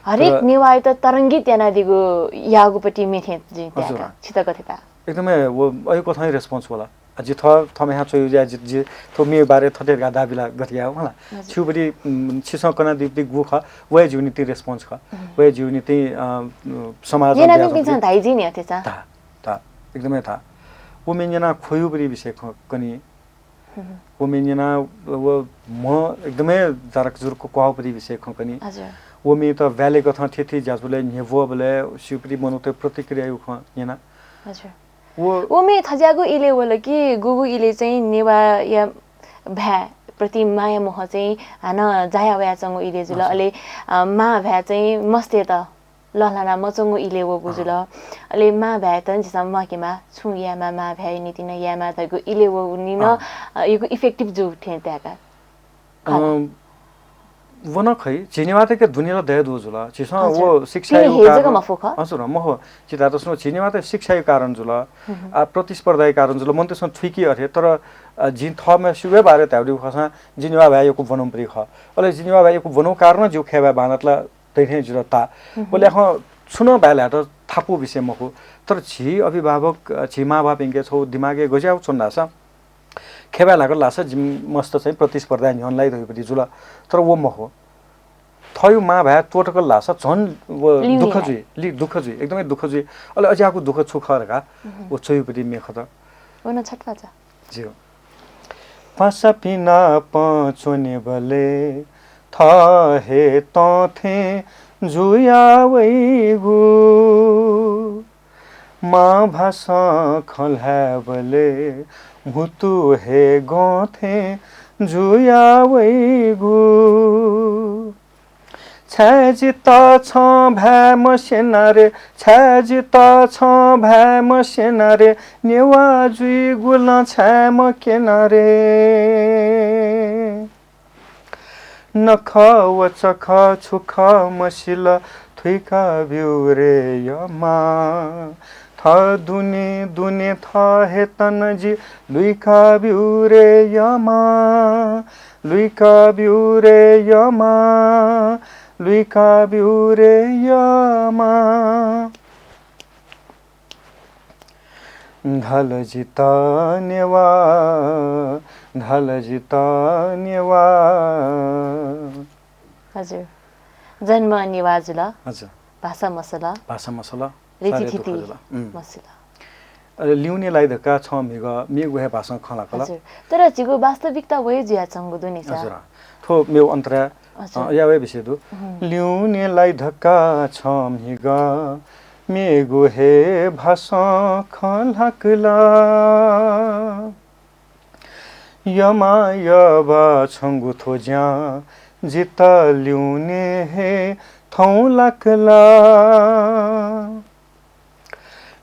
हरेक तर नेवायात तरंगित यानादीगु याःगुपट्टि मे थें जुइ हजुर। त्याका। छित गथे ताः? एकदमै व अयु कथं response वल। आ, जि थ-, थःम्हं च्वयु ज्या जि, जि थ्व मे बारे थथे धकाः दाबी ला गथे याये मला। हजुर। छिउपट्टि, उम्, छिसं कनादीपट्टि गु खः, वया जिउ निंतिं response खः। उम्। वया जिउ निंतिं, अ, समाज न्यनादीपिन्सं धाइ जिं न्यथे चा। धा, धा, एकदमै धा। व मे न्यना ख्वयुपट्टि विषय खँ कनी। हम्म। व मे न्यना व म्ह एकदमै जारक जुरुक क्वाःपट्टि विषय खँ कनी। हजुर। व मेत value कथं थेथी ज्याझ्वलय् न्ह्यब्वःबलय् सिउपट्टि मनूतय् प्रतिक्रियायु खँ न्यना। हजुर। व व मे थज्याःगु इलय् वल कि गुगु इलय् चाहिँ नेवाया भाय् प्रति माया मोह चाहिँ हानं जाया वयाच्वंगु इलय् जुल। हजुर। अले, अ, मां भाय् चाहिँ मस्तय्त लःल्हाना मच्वंगु इलय् वःगु जुल। अँ। अले मां भाय्‌त झीसं म्वाकेमा, छुं यायेमा, मां भाय्‌या निंतिं नं यायेमा धइगु इलय् वःगुलिं नं, अँ। अ, यक्व effective जू थें ताय्‌का। अँ, व नं खइ, झी नेवाःतय्‌के दुने ला दये दु जुल। झीसं हजुर। व शिक्षाया तिनि हे जक कारण मफु खः। हजुर, मखु। झी धाःसा झी नेवाःत शिक्षाया कारण जुल। हम्म। आ, प्रतिस्पर्धाया कारण जुल। मनूतय्‌सं थुइकी अथे, तर, अ, जिं थःम्हं सिगु बारे धायेगु खःसा, जि नेवाः भाय् यक्व ब्वनाम्ह परि खः। अले जि नेवाः भाय् यक्व ब्वनागु कारण जिउ खय्‌बाय् बांलात ला दइथें जुल ता। हम्म। व ल्याखं छुं नं भाय् ल्हायेत थाकु विषय मखु। तर झी अभिभावक, अ, झी मांभापाखें छौ दिमागय् गज्याःगु च्वन धाःसा, खय्‌बाय् ल्हाकल धाःसा जिमि मस्त चाहिँ प्रतिस्पर्धाय् न्ह्यःने लाइ धइपट्टि जुल। तर व मखु। थःयु मां भाय् त्वःतकल धाःसा झन व लिउने दुःख लाइ। जुइ, लि-, दुःख जुइ, एकदमै दुःख जुइ। अले अज्याःगु दुःख छु खः धकाः हम्म। व च्वयुपट्टि मे खत। व नं छत्वाचा। ज्यू। पासापिं नाप च्वनेबलय् थः हे तं थें जुया वइगु। मां भासं खँ ल्हायेबलय् म्हुतु हे गं थें जुया वइगु। छाय् जितः छं भाय् मस्यना रे, छाय् जितः छं भाय् मस्यना रे, नेवाः जुइगु लँ छाय् मक्यना रे। नखः व चखः छु खः मसिल, थुइका ब्यु रे यःमां। थः दुने दुने थः हे तन जि लुइका ब्यु रे यःमां। लुइका ब्यु रे यःमां, लुइका ब्यु रे यःमां। धाल जितः नेवाः, धाल जितः नेवाः। हजुर। जन्म नेवाः जुल। हजुर। भाषा मसल। भाषा मसल। रीतिथिति साह्रै दुःख जुल। उम्। मसिल। अले लिउने लाइ धकाः छं म्हिगः, मेगु हे भाषां खँ ल्हाकल। हजुर। तर झीगु वास्तविकता वहे जुयाच्वंगु दु नि सा। हजुर। थ्व मेगु अन्तरा, हजुर। अ, यावे विषय दु। हम्म। लिउने लाइ धकाः छं म्हिगः, मेगु हे भाषां खँ ल्हाकल। यःमां यःबाः छंगु थ्व ज्यां जितः लिउने हे थौं लाकल।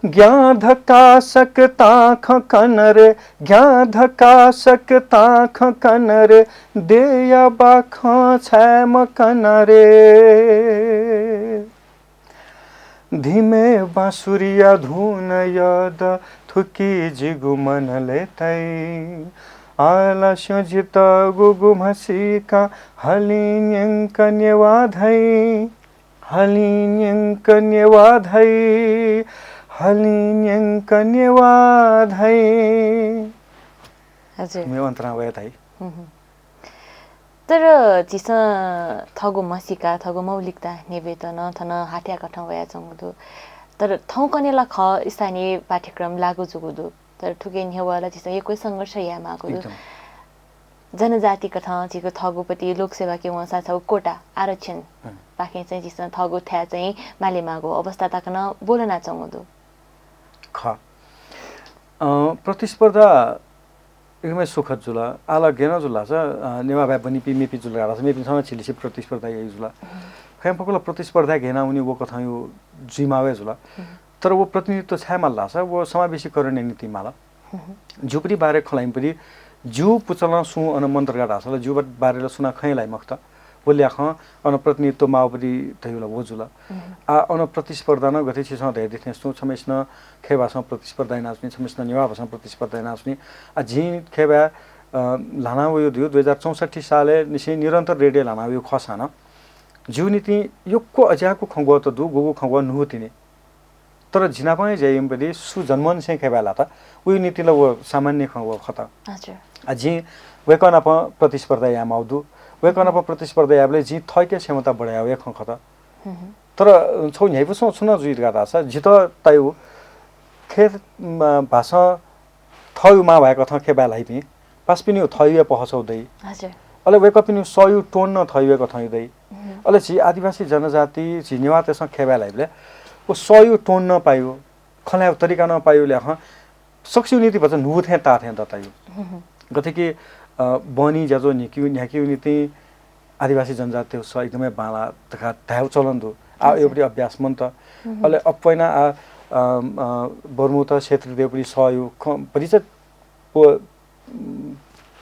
ग्यां धकाः सकतां खँ कन रे, ग्यां धकाः सकतां खँ कन रे, देया बाखं छाय् मकन रे। धिमे बाँसुरीया धुन यःद थुकी जिगु मनलय् ताइ। आः ला स्यँ जितः गुगु म्हसीकां हलिं न्यंक नेवाः धाइ। हलिं न्यंक नेवाः धाइ, हलिं न्यंक नेवाः धाइ। हजुर। मेगु अन्तरां वये धाइ। हम्म। तर झीसं थःगु म्हसीका, थःगु मौलिकता न्ह्यब्वयेत नं थन हाथ्याकथं वयाच्वंगु दु। तर थौंकन्हय् ला खः स्थानीय पाठ्यक्रम लागू जूगु दु। तर थुके न्ह्यवः ला झीसं यक्व संघर्ष यायेमाःगु दु। एकदम। जनजातिकथं झीगु थःगुपट्टि लोकसेवाके वंसा छगू कोटा, आरक्षण हम्म। पाखें चाहिँ झीसं थःगु थाय् चाहिँ मालेमाःगु अवस्था तक नं ब्वलनाच्वंगु दु। खः। अ, प्रतिस्पर्धा एकदमै सुखद जुल। आः ला गय् नं जुल धाःसा, अ, नेवाः भाय् ब्वनीपिं मेपिं जुल धाःसा मेपिन्सं नं झीलिसे प्रतिस्पर्धा याइ जुल। हम्म। फय् फुक्कं ला प्रतिस्पर्धा गय् याना वनी व कथंयु जुइमाः वय् जुल। हम्म। तर व प्रतिनिधित्व छाय् माल धाःसा व समावेशीकरणया निंतिं माल। ज्यूपिनि बारे खँ ल्हाइम्ह पति ज्यू पुचलं सुं अन मन्त धकाः धाःसा ला ज्यू बारे ला सुनां खँ हे ल्हाइ मखुत। व ल्याखं अन प्रतिनिधित्व माःपिनि धइगु ला व जुल। आ, अन प्रतिस्पर्धा नं गथे छिसं धयादी थें सुं छम्हय्सिनं खय् भासं प्रतिस्पर्धा यानाच्वनी, छम्हय्सिनं नेवाः भासं प्रतिस्पर्धा यानाच्वनी। आ, जिं खय् भाय्, अ, ल्हाना वयागु दु, दुई हजार चौसट्ठी सालय् निसें निरन्तर रेडियो ल्हाना वयागु खःसां नं ज्यू निंतिं यक्व अज्याःगु खँग्वः त दु, गुगु खँग्वः न्हू तिनि। तर जि नाप हे ज्या याइम्ह पति सु जन्मंनिसें खय् भाय् ल्हात, वया निंतिं ला व सामान्य खँग्वः खः। हजुर। आ, जिं वय्कः नाप प्रतिस्पर्धा याये माःगु दु। वय्कः नाप प्रतिस्पर्धा यायेबलय् जिं थःके क्षमता बढे याःगु हे खँ खः। तर छगू न्ह्याइपुसे छु नं जुइ धकाः धाःसा जितः ताइगु खय्, म, भासं थःगु मांभाय् कथं खय् भाय् ल्हाइपिं पासापिनिगु थःगु हे पहःछगू दइ। हजुर। अले वय्कःपिनिगु सःगु tone नं थःगु हे कथं दइ। अले झी आदिवासी जनजाति, झी नेवाःतय्सं खय् भाय् ल्हाइबलय् व सःगु tone नं पाइगु, खँ ल्हायेगु तरिका नं पाइगु ल्याखं सकसिगु निंतिं भचा न्हू थें ताः थें दत। गथे कि, अ, बहनी ज्याझ्वः न्ह्याकेगु, न्ह्याकेगु निंतिं आदिवासी जनजातिया सः एकदमै बांलाः धकाः धायेगु चलन दु। आ, हजुर। वय्कःपिनि अभ्यास मन्त। अले अप्वइना आ, अ, अ, बर्मूत क्षेत्रीतय्पिनि सःगु खँ भतिचा व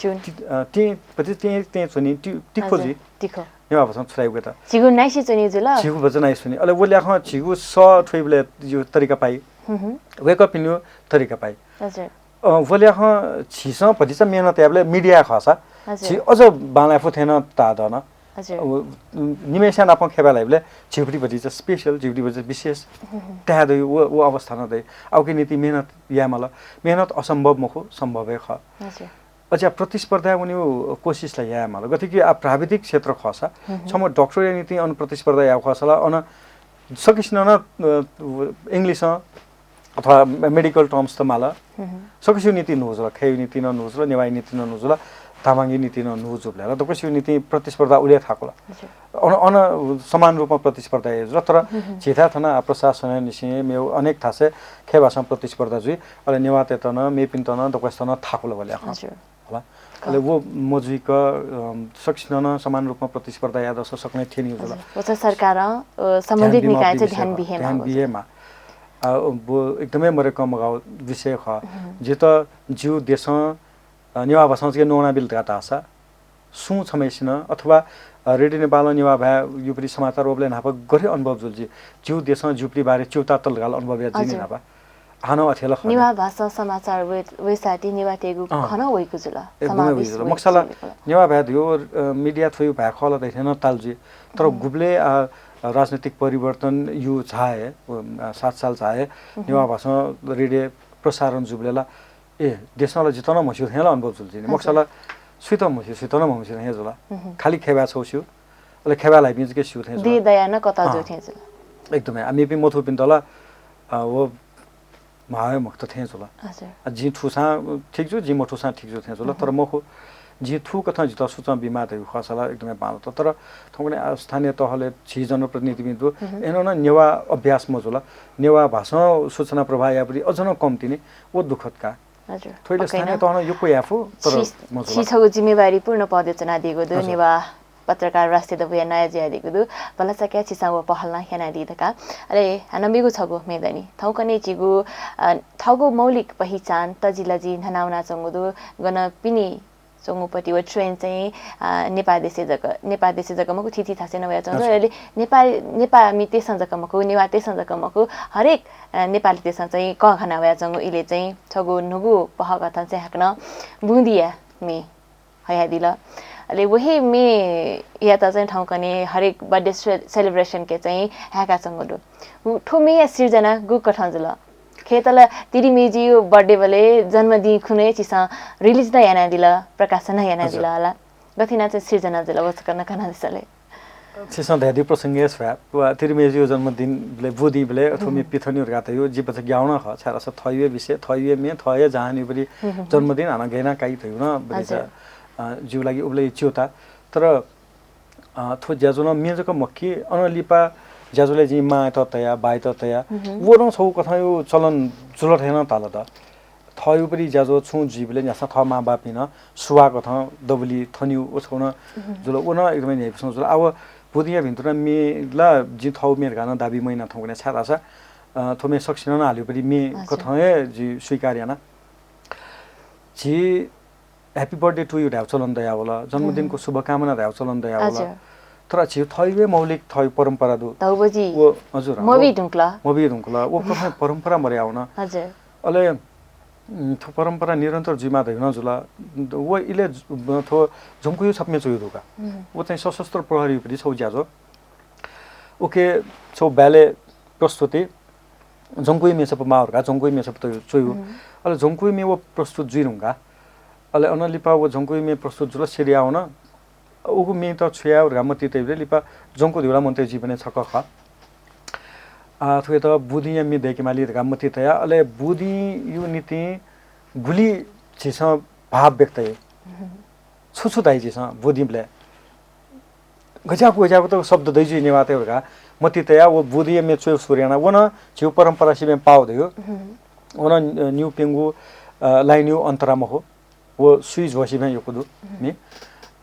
tune। ति-, अ, तिं, भतिचा तिं, तिं च्वनी, ति-, तिखो हजुर, जुइ। तिखो। नेवाः भासं छु धाइगु त। झीगु नाइसि च्वनी जुल। झीगु भचा नाइसि च्वनी। अले व ल्याखं झीगु सः थ्वइबलय् यो तरिका पाइ। वय्कःपिनिगु तरिका पाइ। हजुर। अ, व ल्याखं झीसं भतिचा मेहनत यायेबलय् media खःसा हजुर। झी अझ बांलाये फु थें नं ताः दन। हजुर। व, निम्हय्सिया नाप खय् भाय् ल्हाइबलय् झीगुपिनि भतिचा special, झीगुपिनि भतिचा विशेष धाये दइ, व, व अवस्था नं दइ। आ, उकिया निंतिं मेहनत याये माल। मेहनत असम्भव मखु, सम्भव हे खः। हजुर। अझ प्रतिस्पर्धाय् वनेगु कोसिस ला याये माल। गथे कि आ, प्राविधिक क्षेत्र खःसा, छम्ह डाक्टरया निंतिं अन प्रतिस्पर्धा यायेगु खःसा ला अन सकसिनं नं, अ, English-ं अथवा मे-, medical terms त माल। सकसिगु निंतिं न्हू जुल, खय्‌या निंतिं नं न्हू जुल, नेवाःया निंतिं नं न्हू जुल, तामाङया निंतिं नं न्हू जूबलय् ला दक्वसिगु निंतिं प्रतिस्पर्धा उलि थाकुल। हजुर। अन, अन समान रूपमा प्रतिस्पर्धा हे जुल, तर झीथाय् थन आ, प्रशासनया निसें मेगु अनेक थासय् खय् भासं प्रतिस्पर्धा जुइ, अले नेवाःतय्त नं, मेपिन्त नं, दक्वसित नं थाकुल व ल्याखं। हजुर। होला। अले व मजुइक, अम, सकसिनं नं समान रूपमा प्रतिस्पर्धा याये दःसा सकलें थ्यनीगु जुल। हजुर। व चाहिँ सरकारं, अ, सम्बन्धित निकायं चाहिँ ध्यान बिहे माःगु जुल। ध्यान बिहे माः। आ, व एकदमै मरय्क मगाःगु विषय खः। जितः ज्यू देशं, अ, नेवाः भासं छकः न्ववानाबिल धकाः धाःसा सुं छम्हय्सिनं अथवा, अ, रेडियो नेपालं नेवाः भाय् युपिनि समाचार वःबलय् न्हापा गथे अनुभव जुल जि? ज्यू देशं ज्यूपिनि बारे च्यूतातल धकाः अनुभव यात जिं हजुर। न्हापा। हानं अथे हे खः। नेवाः भासं समाचार वये-, वयेसाथं नेवाःतय्गु अँ। खँ नं वइगु जुल। एकदमै समावेश वइगु जुल। वइगु मखुसा ला जुल। नेवाः भाय् धइगु, अ, media थ्वइगु भाय् खः ला धाइ थें नं ताल जुइ। तर गुबलय्, अ, राजनीतिक परिवर्तन यु झाये, अ, सात साल झाये, नेवाः भासं रेडियो प्रसारण जूबलय् ला, ए, देशं ला जितः नं म्हस्यू थें ला अनुभव जुल जिं। हजुर। मखुसा ला सुइत म्हस्यू, सुइत नं म्हस्यू थें जुल। खालि खय् भाय् छगू स्यू, अले खय् भाय् ल्हाइपिं जक स्यू थें जुल। दया नं कतः जू थें जुल। एकदमै। आ, मेपिं मथूपिन्त ला, अ, व म्हाः हे मखुत थें जुल। हजुर। आ, जिं थूसां ठीक जू, जिं मथूसां ठीक जू थें जुल, तर मखु। जिं थुकथं जितः सूचं बीमाः धइगु खःसा ला एकदमै बांलात। तर थौंकन्हय् आ, स्थानीय तहलय् झी जनप्रतिनिधिपिं दु, अय्नं नं नेवाः अभ्यास मजुल। नेवाः भासं सूचना प्रवाह यायेपिं अझ नं कम तिनि, व दुःखद का। हजुर। थ्व इलय् पक्कै नं। स्थानीय तहं यक्व याये फु, तर छि, मजुल। छि छगू जिम्मेवारीपूर्ण पदय् च्वनादीगु दु, हजुर। नेवाः पत्रकार राष्ट्रिय दबूया नायः जुयादीगु दु। भलसा कयाः छिसं व पहल नं यानादी धकाः। अले हानं मेगु छगू म्ये दनि। थौंकन्हय् झीगु, अ, थःगु मौलिक पहिचान तजिलजि न्ह्यानावनाच्वंगु दु। गन पिने च्वंगु पति व trend चाहिँ, अ, नेपाः देशय् जक, नेपाः देशय् जक मखु, थीथी थासय् नं वयाच्वंगु दु। हजुर। अले नेपाः, नेपाःमितय्सं जक मखु, नेवाःतय्सं जक मखु, हरेक, अ, नेपालीतय्सं चाहिँ कःघाना वयाच्वंगु इलय् चाहिँ छगू न्हूगु पहःकथं चाहिँ हाकनं बुँदिया म्ये हयादिल। अले व हे म्येयात चाहिँ थौंकन्हय् हरेक birthday से-, celebration के चाहिँ हाय्काच्वंगु दु। उ-, थ्व म्येया सिर्जना गुकथं जुल? खय्‌त ला तिरिमेजुया birthday बलय् जन्मदिं खुन्हु हे छिसं release नं यानादिल, प्रकाशन नं यानादिल हजुर। होला। गथे यानाः चाहिँ सिर्जना जुल, व छकः नं कनादिसँ ले। छिसं धयादीगु प्रसंगय् स्वया, व तिरिमेजुया जन्मदिं बलय्, बुँदिं बलय्, अथवा म्ये पिथनेगु धकाः धयागु, जि भचा ग्याउ नं खः, छाय्‌धाःसा थःगु हे विषय, थःगु हे म्ये, थःगु हे जहानया जन्मदिन, हानं गय् यानाः काइ धयागु नं, हजुर। भतिचा, अ, ज्यू लागि उबलय् च्यूताः। तर अ, थ्व ज्याझ्वलं म्ये जक मखु कि, अन लिपा ज्याझ्वलय् जिं मांयात तया, बायात तया। व नं छगू कथंया चलन जुल थें नं ताल द। थःगु पति ज्याझ्वः छुं जुइबलय् न्ह्यासं थः मांबापिं नं सुवाः कथं दबुलिइ थनेगु व छगू नं जुल। व नं एकदमै न्ह्याइपुसे जुल। आः व बुँदिया भिंतुना म्ये ला जिं थःगु म्ये धकाः नं दाबी मयाना थौंकन्हय्, छाय्‌धाःसा अ, थ्व म्ये सकसिनं नं हाल्यो पति म्ये कथं हे जि स्वीकार याना। झी happy birthday to you धायेगु चलन दयावल, जन्मदिनको शुभकामना धायेगु चलन दयावल। तर झी थःगु हे मौलिक थःगु परम्परा दु। धौबजी। व हजुर, मबी धुंकल। मबी धुंकल। व कथं परम्परा मरयावन। हजुर। अले उम्, थ्व परम्परा निरन्तर जुइमा धइगु नं जुल। व इले जु-, थ्व झंकुयु छपु म्ये च्वयु दु का। व चाहिँ सशस्त्र प्रहरीपति छौ ज्याझ्वः। उके छौ ballet प्रस्तुति झंकुयु म्ये छपु माःगु का, झंकुयु म्ये छपु च्वयु। अले झंकुयु म्ये व प्रस्तुत जुइ धुंका। अले अन लिपा व झंकुयु म्ये प्रस्तुत जुल, सिरियावन। उगु म्ये त छु याये धकाः मतिइ तइबलय् लिपा झंकु धिबा मनूतय् जीवनय् छकः खः। आ, थुकेत बुदिंया म्ये दय्केमाली धकाः मतिइ तया। अले बुदिंयु निंतिं गुलि झीसं भाव व्यक्त याइ। छु छु धाइ झीसं बुदिंबलय्। गज्याःगु गज्याःगु त शब्द दइ जुइ नेवाःतय् धकाः मतिइ तया व बुदिंया म्ये च्वयु सुरु याना। व नं झीगु परम्परा सिबें पाः धइगु। व नं, अ, निउपिंगु, अ, लाइनयु अन्तरा मखु। व सुइ झ्वःसिबें यक्व दु म्ये।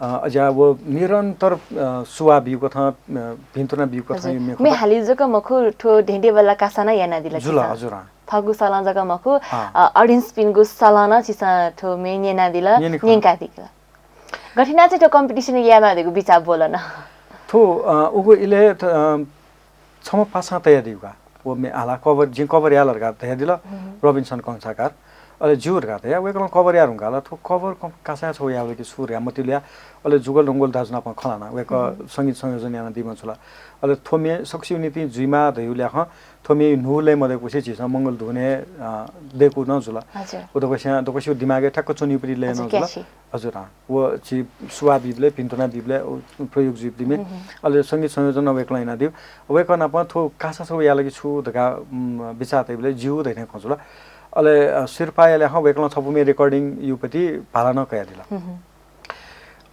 अ, अज्याः व निरन्तर, अ, सुवाः बीगु कथं, अ, भिन्तुना बीगु कथं हजुर। यु म्ये म्ये खः। हालिउ जक मखु, थ्व धेंधेंबल्ला कासा नं यानादिल जुल, छिसं। हजुर, अँ। थःगु सलं जक मखु, अँ। अ, audience पिनिगु सलं नं छिसं थ्व म्ये न्यनादिल, न्यने खः। न्यंकादिल। गथिना चाहिँ थ्व competition यायेमाः धइगु बिचाः ब्वल न? थ्व, अ, उगु इले थ-, अ, छम्ह पासां तयादीगु का। व म्ये आला cover, जिं cover याल धकाः धयादिल, रबिन्सन कंसाकार। अले ज्यू धकाः धया, वय्कलं cover याये धुंकाः ला, थ्व cover क-, कासाय् छौ यायेबलय् कि छु धकाः मतिइ ल्या, अले जुगल रंगोल दाजु नाप खँ ल्हाना, वय्कः संगीत संयोजन यानादीम्ह जुल। अले थ्व म्ये सकसिया निंतिं जुइमा धइगु ल्याखं थ्व म्ये न्हू लये मदय्कुसे झीसं मंगल धुन हे, अ, दय्कू नं जुल। हजुर। व दक्वस्यां, दक्वसिया दिमागय् ठ्याक्क च्वनीपति लये नं जुल। हजुर, अँ। व झी सुवाः बीबलय्, भिन्तुना बीबलय्, उ प्रयोग जुइपति म्ये। अले संगीत संयोजन नं वय्कलं यानादीगु। वय्कः नाप थ्व कासा छौ यायेबलय् कि छु धकाः, उम्, बिचाः तइबलय् ज्यू धइथें खँ जुल। अले, अ, सिरपाःया ल्याखं वय्कलं छपु म्ये recording युपति भाला नं कयादिल।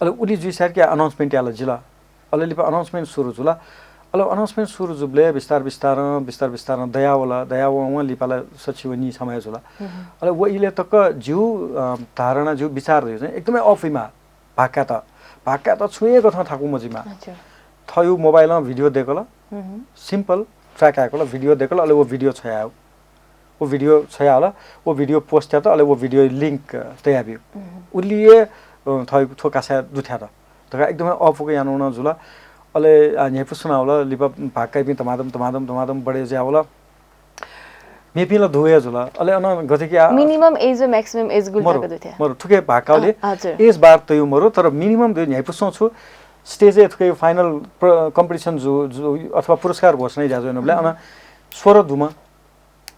अले उलि जुइसारके announcement याल जिल। अले लिपा announcement सुरु जुल। अले announcement सुरु जुबलय् बिस्तार बिस्तारं, बिस्तार बिस्तारं दयावल, दयावं वं लिपा ला सछि व नीछम्ह हे जुल। अले व इलय् तक ज्यू, अ, धारणा, ज्यू बिचाः धइगु चाहिँ एकदमै off यायेमाः। भाग कायेत, भाग कायेत छुं हे कथं थाकु मजिमा। अच्छा। थःयु mobile-ं video दय्कल, simple track आय्कल, video दय्कल, अले व video छ्वयाः, व video छ्वयाहल, व video post यात, अले व video link तयाबी। उलि हे, अ, थःयु थ्व कासाय् दुथ्यात धकाः एकदमै अःपुक यानु नं जुल। अले, आ, न्ह्याइपुसे च्वनावल, लिपा भाग काइपिं धमाधम, धमाधम, धमाधम बढे जुयावल। मेपिं ला दु हे जुल। अले अन गथे कि आ, minimum age व maximum age गुलि मरु, तक दुथ्या? मरु, थुके भाग काउले अ, हजुर। Age bar तयु मरु, तर minimum दु न्ह्याइपुसे छु stage-य् थुके final प्र-, competition जु, जु, अथवा पुरस्कार घोषणा ज्या जुइबलय् अन सोह्र दुम्ह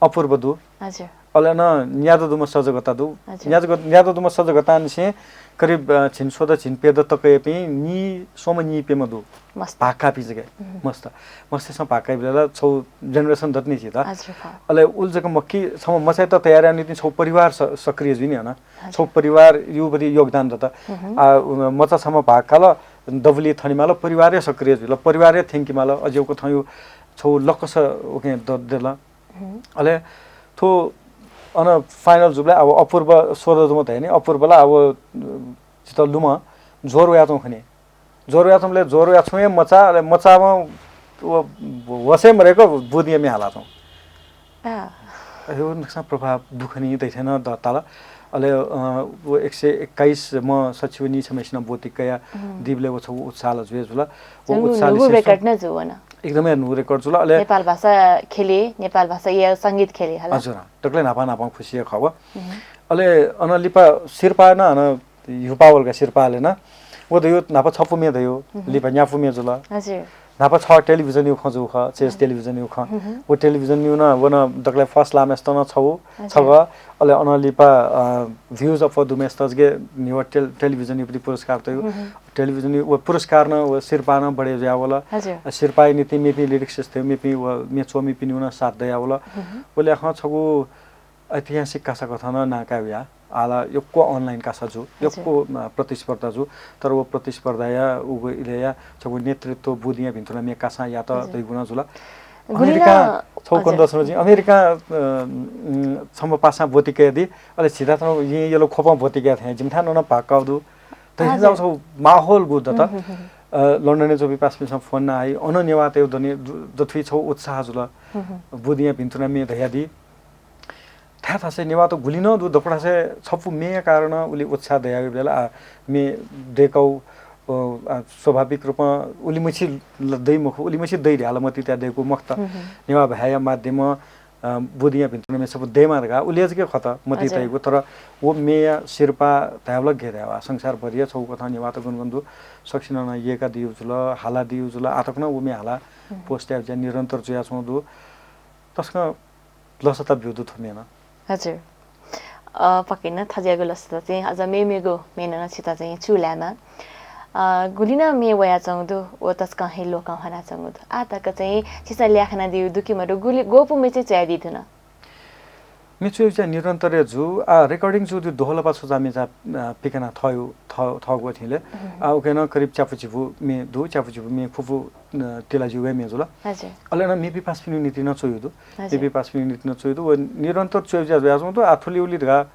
अपूर्व दु। हजुर। अले अन न्यादँ दुम्ह सजगता दु। हजुर। न्यादँ, न्यादँ दुम्ह सजगतांनिसें करिब, अ, झिंस्वदँ झिंप्यदँ तकयापिं नीस्वम्ह नीप्यम्ह दु। मस्त। भाग काःपिं जक। मस्त। मस्तय्सं भाग काइबलय् ला छौ generation दत नि झीत। हजुर, खः। अले उलि जक मखु कि छम्ह मचायात तयार यायेगु निंतिं छौ परिवार स-, सक्रिय जुइ नि हन। हजुर। छौ परिवार युबलय् योगदान दत। आ, उ, मचा छम्ह भाग काल, दबुलिइ थनेमाल, परिवार हे सक्रिय जुल, परिवार हे थ्यंकेमाल, अज्याःगु कथंयु छौ लक्क स उकें द-, देल। अले थ्व अन final जुबलय् अब अपूर्व सोह्र दुम्ह धया नि, अपूर्व ला अब, अ, जितः लुमं ज्वर वयाच्वं खनी। ज्वर वयाच्वंबलय् ज्वर वयाच्वं हे मचा, अले मचावं व होश हे मदय्क बुदिंया म्ये हालाच्वं। आ। अयो, नकसां प्रभाव दु खनी धइथें नं द-, ताल। अले, अ, व एक सय एक्काइसम्ह सछि व नीछम्हय्सिनं ब्वति कया दीबलय् व छगू उत्साह ला जुया जुल। व न्हू, उत्साह न्हू record नं जू वन। एकदमै न्हू record जुल। अले नेपाल भाषा ख्यलय्, नेपाल भाषाया संगीत ख्यलय् हला। हजुर, दकलय् न्हापां न्हापां खुसिया खः व। अले अन लिपा सिरपाः नं अन ह्युपाः वल का सिरपाःलय् नं। व धयु न्हापा छपु म्ये धयु, लिपा न्यापु म्ये जुल। हजुर। न्हापा छ television-यु खँ जू खः, चेस television-यु खँ। व television-यु नं, व नं दकलय् first लाःम्हेसित नं छगू, हजुर। छगः, अले अन लिपा, अ, views अप्वः दुम्हेसित जक न्हिवः टेल-, television-यु प्रति पुरस्कार तयु। Television-यु व पुरस्कार नं, व सिरपाः नं बढे जुयावल। हजुर। अ, सिरपाःया निंतिं मेपिं lyricist तयु, मेपिं व म्ये च्वमिपिनिगु नं साथ दयावल। व ल्याखं छगू ऐतिहासिक कासा कथं नं नां काये वया। आः ला यक्व online कासा जू, हजुर। यक्व, अ, प्रतिस्पर्धा जू, तर व प्रतिस्पर्धाया उगु इलय्या छगू नेतृत्व बुदिंया भिन्तुना म्ये कासां यात हजुर। धइगु नं जुल। गुलिं अमेरिकां नं, छगू हजुर। कन्दछ्न जिं अमेरिकां, अ, उम्, छम्ह पासां ब्वति कयादी, अले झीत थन येँ यल ख्वपं ब्वति कया थें जिमिथाय् नं भाग काउ दु। त हजुर। हिजो छगू माहौल गु दत। अ, लन्डनय् च्वंपिं पासापिन्सं फोन याना हल, अन नेवाःतय् दने दु-, दथुइ छगू उत्साह जुल। बुदिंया भिन्तुना म्ये धयादी। धायेथासय् नेवाःत गुलि नं दु, दकलय् छपु म्येया कारणं उलि उत्साह दयावइबलय् ला, आ, म्ये दय्‌काउ, अ, आ, स्वाभाविक रूपं उलिमछि ल-, दइ मखु, उलिमछि दइ धयाः ला मतिइ तयाः दय्‌कू मखुत। नेवाः भाय्‌या माध्यमं, अ, बुदिंया भिन्तुना म्ये छपु दयेमा धकाः उलि जक खत मतिइ तयागु। तर व म्येया सिरपाः धायेबलय् गथे धायेबा, संसारभरिया छगू कथं नेवाःत गन गन दु, सकसिनं नं यय्‌कादीगु जुल, हालादीगु जुल, आः तक नं व म्ये हालाः पोस्ट यायेगु ज्या निरन्तर जुयाच्वंगु दु। तसकं लसता ब्यूगु दु थ्व म्यें नं। हजुर। अ, पक्कै नं थज्याःगु लसता चाहिँ अझ मेमेगु म्येनं नं छितः चाहिँ चूलायेमा। अ, गुलि नं म्ये वयाच्वंगु दु, व तसकं हे लोकं हनाच्वंगु दु। आः तक चाहिँ छिसं ल्याखनादीगु दु कि मदु, गुलि, ग्वपु म्ये चाहिँ च्वयादी धुन? म्ये च्वयेगु ज्या निरन्तर हे जू। आ, recording जूगु दु, दोहलपा छुचा म्ये चा, आ, पिकना थयु, थ-, थःगु थिले। आ, उके नं करिब च्यापु झिपु म्ये दु, च्यापु झिपु म्ये खुपु, अ, तिला ज्यूगु हे म्ये जुल। हजुर। अले नं मेपिं पासापिनिगु निंतिं नं च्वयेगु दु। हजुर। मेपिं पासापिनिगु निंतिं नं च्वयेगु दु। व निरन्तर च्वयेगु ज्या जुयाच्वंगु दु। आ, थुलि उलि धकाः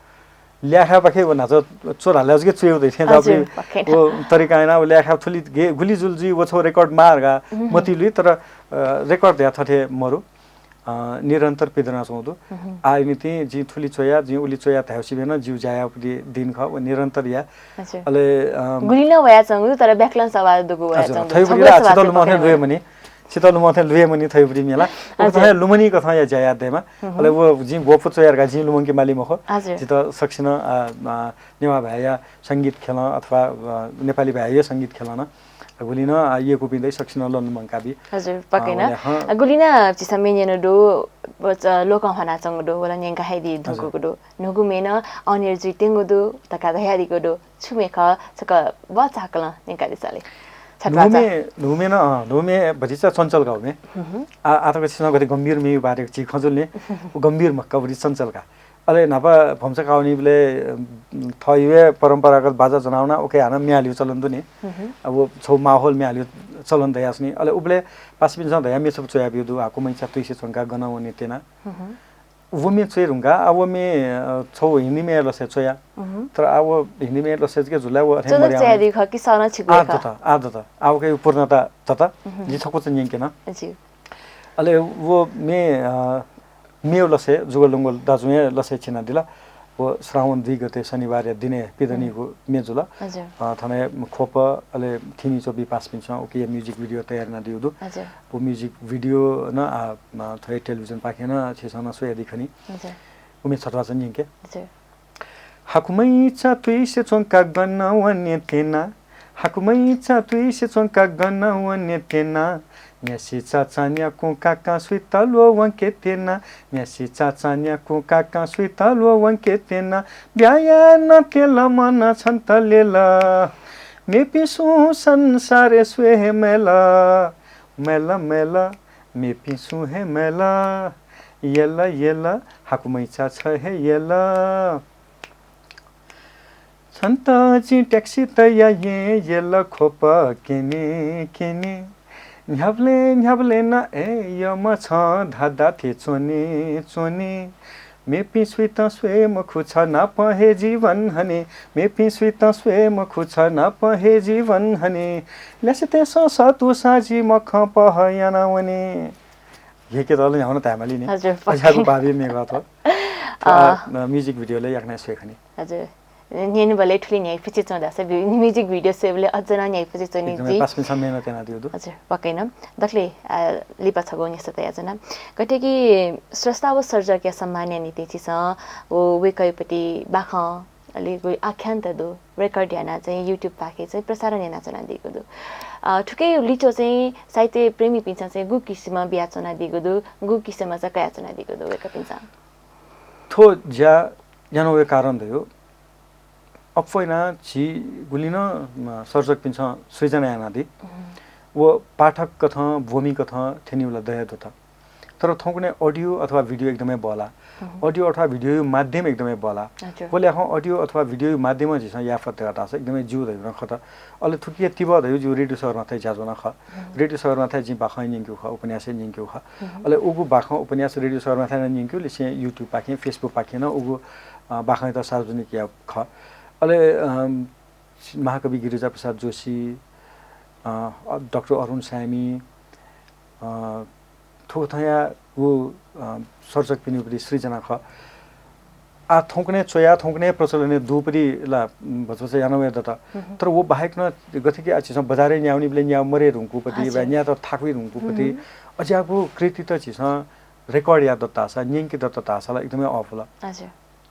ल्याखापाखे व न्हाचः च्वर हाले जक च्वयेगु दु। थें हजुर, जाःपिं पक्कै नं। व तरिकां यानाः व ल्याखा थुलि गे-, गुलि जुल जुइ व छगू record माः धकाः मतिइ लुइ, तर, अ, record धयाः थथे मरु। अ, निरन्तर पिदनाच्वंगु दु। आः निंतिं जिं थुलि च्वया, जिं उलि च्वया धायेगु सिबें नं जिगु ज्या याःगु दि-, दिं खः, व निरन्तर या। हजुर। अले, अ, गुलि नं वयाच्वंगु दु, तर ब्याकलं सवाः दुगु हजुर, वयाच्वंगु दु। थ्वयाबलय् ला छितः लुमंथें लुये मनि, छितः लुमंथें लुये मनि थ्वयाबलय् म्ये ला। उकथं हे लुमनि कथं या ज्या याये दयेमा। अले व जिं ग्वपु च्वया धकाः जिं लुमंके माली मखु। हजुर। जितः सकसिनं, अ, अ, नेवाः भाय्‌या संगीत ख्यलं अथवा, अ, नेपाली भाय्‌या संगीत ख्यलं नं गुलि नं, आ, यय्‌कूपिं दइ, सकसिनं लुमंकाबी। हजुर, पक्कै नं। अ, गुलि नं झीसं म्ये न्यनागु दु, व च-, लोकं हनाच्वंगु दु, व ला न्यंका हे दी धुंकूगु दु। न्हूगु म्ये नं on air जुइत्यंगु दु धकाः धयादीगु दु। छु म्ये खः, छकः भचा हाकलं न्यंकादिसँ ले। न्हू म्ये, न्हू म्ये नं, अँ, न्हू म्ये भतिचा चञ्चल का व म्ये। आ, आः तक छिसं गथे गम्भीर म्येया बारे झी खँ जुल नि, व गम्भीर मखु का, भति चञ्चल का। अले न्हापा भम्चा काः वनीबलय्, अ, थःगु हे परम्परागत बाजा ज्वनाः वनाः उके हानं म्ये हालेगु चलन दु नि। अब छगू माहौल म्ये हालेगु चलन दयाच्वनी। अले उबलय् पासापिन्सं धयाः म्ये छपु च्वयाबिउ दु, हाकुमैचा तुइसे च्वंका गन वने त्यना। व म्ये च्वये धुंकाः, आ, व म्ये, अ, छगू हिन्दी म्ये लसय् च्वया। तर आ, व हिन्दी म्ये लसय् जक जुल ला, व अथें मर्याः वने। च्वयादी खः कि सः नं छिकु हे खः। आदत, आदत। आ, उके पूर्णता दत। जि छकूचा न्यंके नं। ज्यू। अले व म्ये, अ, मेव लसय् जुगलंगु दाजुं हे लसय् चिनादिल। व श्रावण दुई गते शनिबारया दिनय् पिदनीगु म्ये जुल। हजुर। अ, थन हे ख्वप अले थिमि च्वपि पासापिन्सं उकिया music video तयार यानादीगु दु। हजुर। व music video नं आ, अ, थ्व हे television पाखें नं छिसं नं स्वयादी खनी। हजुर। व म्ये छत्वाचा न्यंके। हजुर। हाकुमैचा तुइसे च्वंका गन वने त्यना, हाकुमैचा तुइसे च्वंका गन वने त्यना, म्यासि चाचां न्याकुं काकां सुइत ल्ववंके त्यना, म्यासि चाचां न्याकुं काकां सुइत ल्ववंके त्यना, ब्याहा याना त्यंगु मन छन्त लेल, मेपिं सुं संसारय् स्वये हे मयल, मयल, मयल, मेपिं सुं हे मयल, यल, यल, हाकुमैचा छ हे यल। छन्त जिं taxi तयाः यंके यल ख्वप क्यने क्यने। न्ह्याबलें न्ह्याबलें नं अय् यःम्ह छं धाधाथें च्वने च्वने। मेपिं सुइत स्वये मखु छ नाप हे जीवन हने। मेपिं सुइत स्वये मखु छ नाप हे जीवन हने। ल्यासेतय्सं सःतूसां जि मखं पहः याना वने। न्ह्याकेत अले न्ह्याउन धायेमाली नि। हजुर, अज्याःगु पक्कै। भावी म्ये खः थ्व। अँ। आ, music video ले याकनं स्वये खनी। हजुर। न्यनेबलय् थुलि न्ह्याइपुसे च्वं धाःसा भि-, music video स्वयेबलय् अझ नं न्ह्याइपुसे च्वनी एकदमै जि। पासापिन्सं मेहनत यानादीगु दु। हजुर, पक्कै नं। दकले, आ, लिपा छगू न्ह्यसः तयाच्वना। गथे कि स्रष्टा व सर्जकया सम्मानया निंतिं छिसं व वय्कःयापट्टि बाखं अले व आख्यानत दु, record यानाः चाहिँ YouTube पाखें चाहिँ प्रसारण यानाच्वनादीगु दु। अ, थुकिया लिच्वः चाहिँ साहित्य प्रेमीपिन्सं चाहिँ गु किसिमं बियाच्वनादीगु दु, गु किसिमं चाहिँ कयाच्वनादीगु दु वय्कःपिन्सं? थ्व ज्या यानावय् कारण दयु। अप्वः यानाः झी गुलि नं, अ, सर्जकपिन्सं सृजना यानादी। व पाठक कथं, ब्वमि कथं थ्यनीबलय् दया दुत। तर थौंकन्हय् audio अथवा video एकदमै बहला। Audio अथवा video या माध्यम एकदमै बहला। हजुर। बल्याखं audio अथवा video या माध्यमं झीसं याये फत धकाः धाःसा एकदमै ज्यू धयागु नं खः। अले थुकिया तिबः धयागु जिगु रेडियो सगरमाथाय् ज्याझ्वः नं खः। रेडियो सगरमाथाय् जिं बाखं न्यंकेगु खः, उपन्यास न्यंकेगु खः। अले उगु बाखं उपन्यास रेडियो सगरमाथाय् नं न्यंकेगु लिसें YouTube पाखें, Facebook पाखें नं उगु, अ, बाखंयात सार्वजनिक याःगु खः। अले, अम, महाकवि गिरिजाप्रसाद जोशी, अ, डाक्टर अरुण साय्मि, अ, थुकथंया उ, अ, सर्जकपिनिगु सृजना खः। आ, थौंकन्हय् च्वया, थौंकन्हय् प्रचलनय् दुपति ला, उम्, भचा भचा याना वये दत। तर व बाहेक नं गथे कि आ, झीसं बजारय् न्यावनीबलय् न्याव मरे धुंकूपति, वा न्यात थाकुइ धुंकूपति, अज्याःगु कृति त झीसं record याये दत धाःसा, न्यंके दत धाःसा ला एकदमै अःपुल।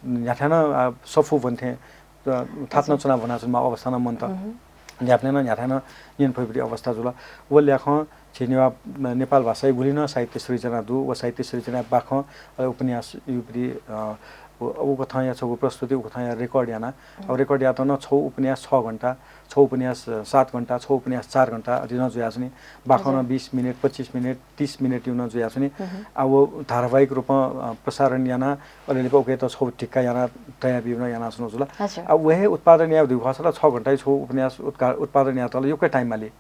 न्ह्याथाय् नं, आ, सफू ब्वने थें, अ, थात नं च्वना ब्वनाच्वनेमाः अवस्था नं मन्त। न्ह्याबलें नं न्ह्याथाय् नं न्यने फइपति अवस्था जुल। व ल्याखं झी नेवा-, नेपाल भाषाया गुलि नं साहित्य सृजना दु, व साहित्य सृजनाया बाखं, अले उपन्यास युपति, अ, व, उकथंया छगू प्रस्तुति, उकथंया record याना। अब record यात नं छौ उपन्यास छ घण्टा, छौ उपन्यास, अ, सात घण्टा, छौ उपन्यास चार घण्टा अथे नं जुयाच्वनी। बाखं नं बिस मिनेट, पच्चिस मिनेट, तीस मिनेट यु नं जुयाच्वनी। आ, व धारावाहिक रूपं, अ, प्रसारण याना, अले लिपा उकेत छौ ढिक्का याना तयाबिउ नं यानाच्वना जुल। आ, व हे उत्पादन याये धुइगु खःसा ला छ घण्टाया छौ उपन्यास उत्का-, उत्पादन यायेत ला यक्व time माली।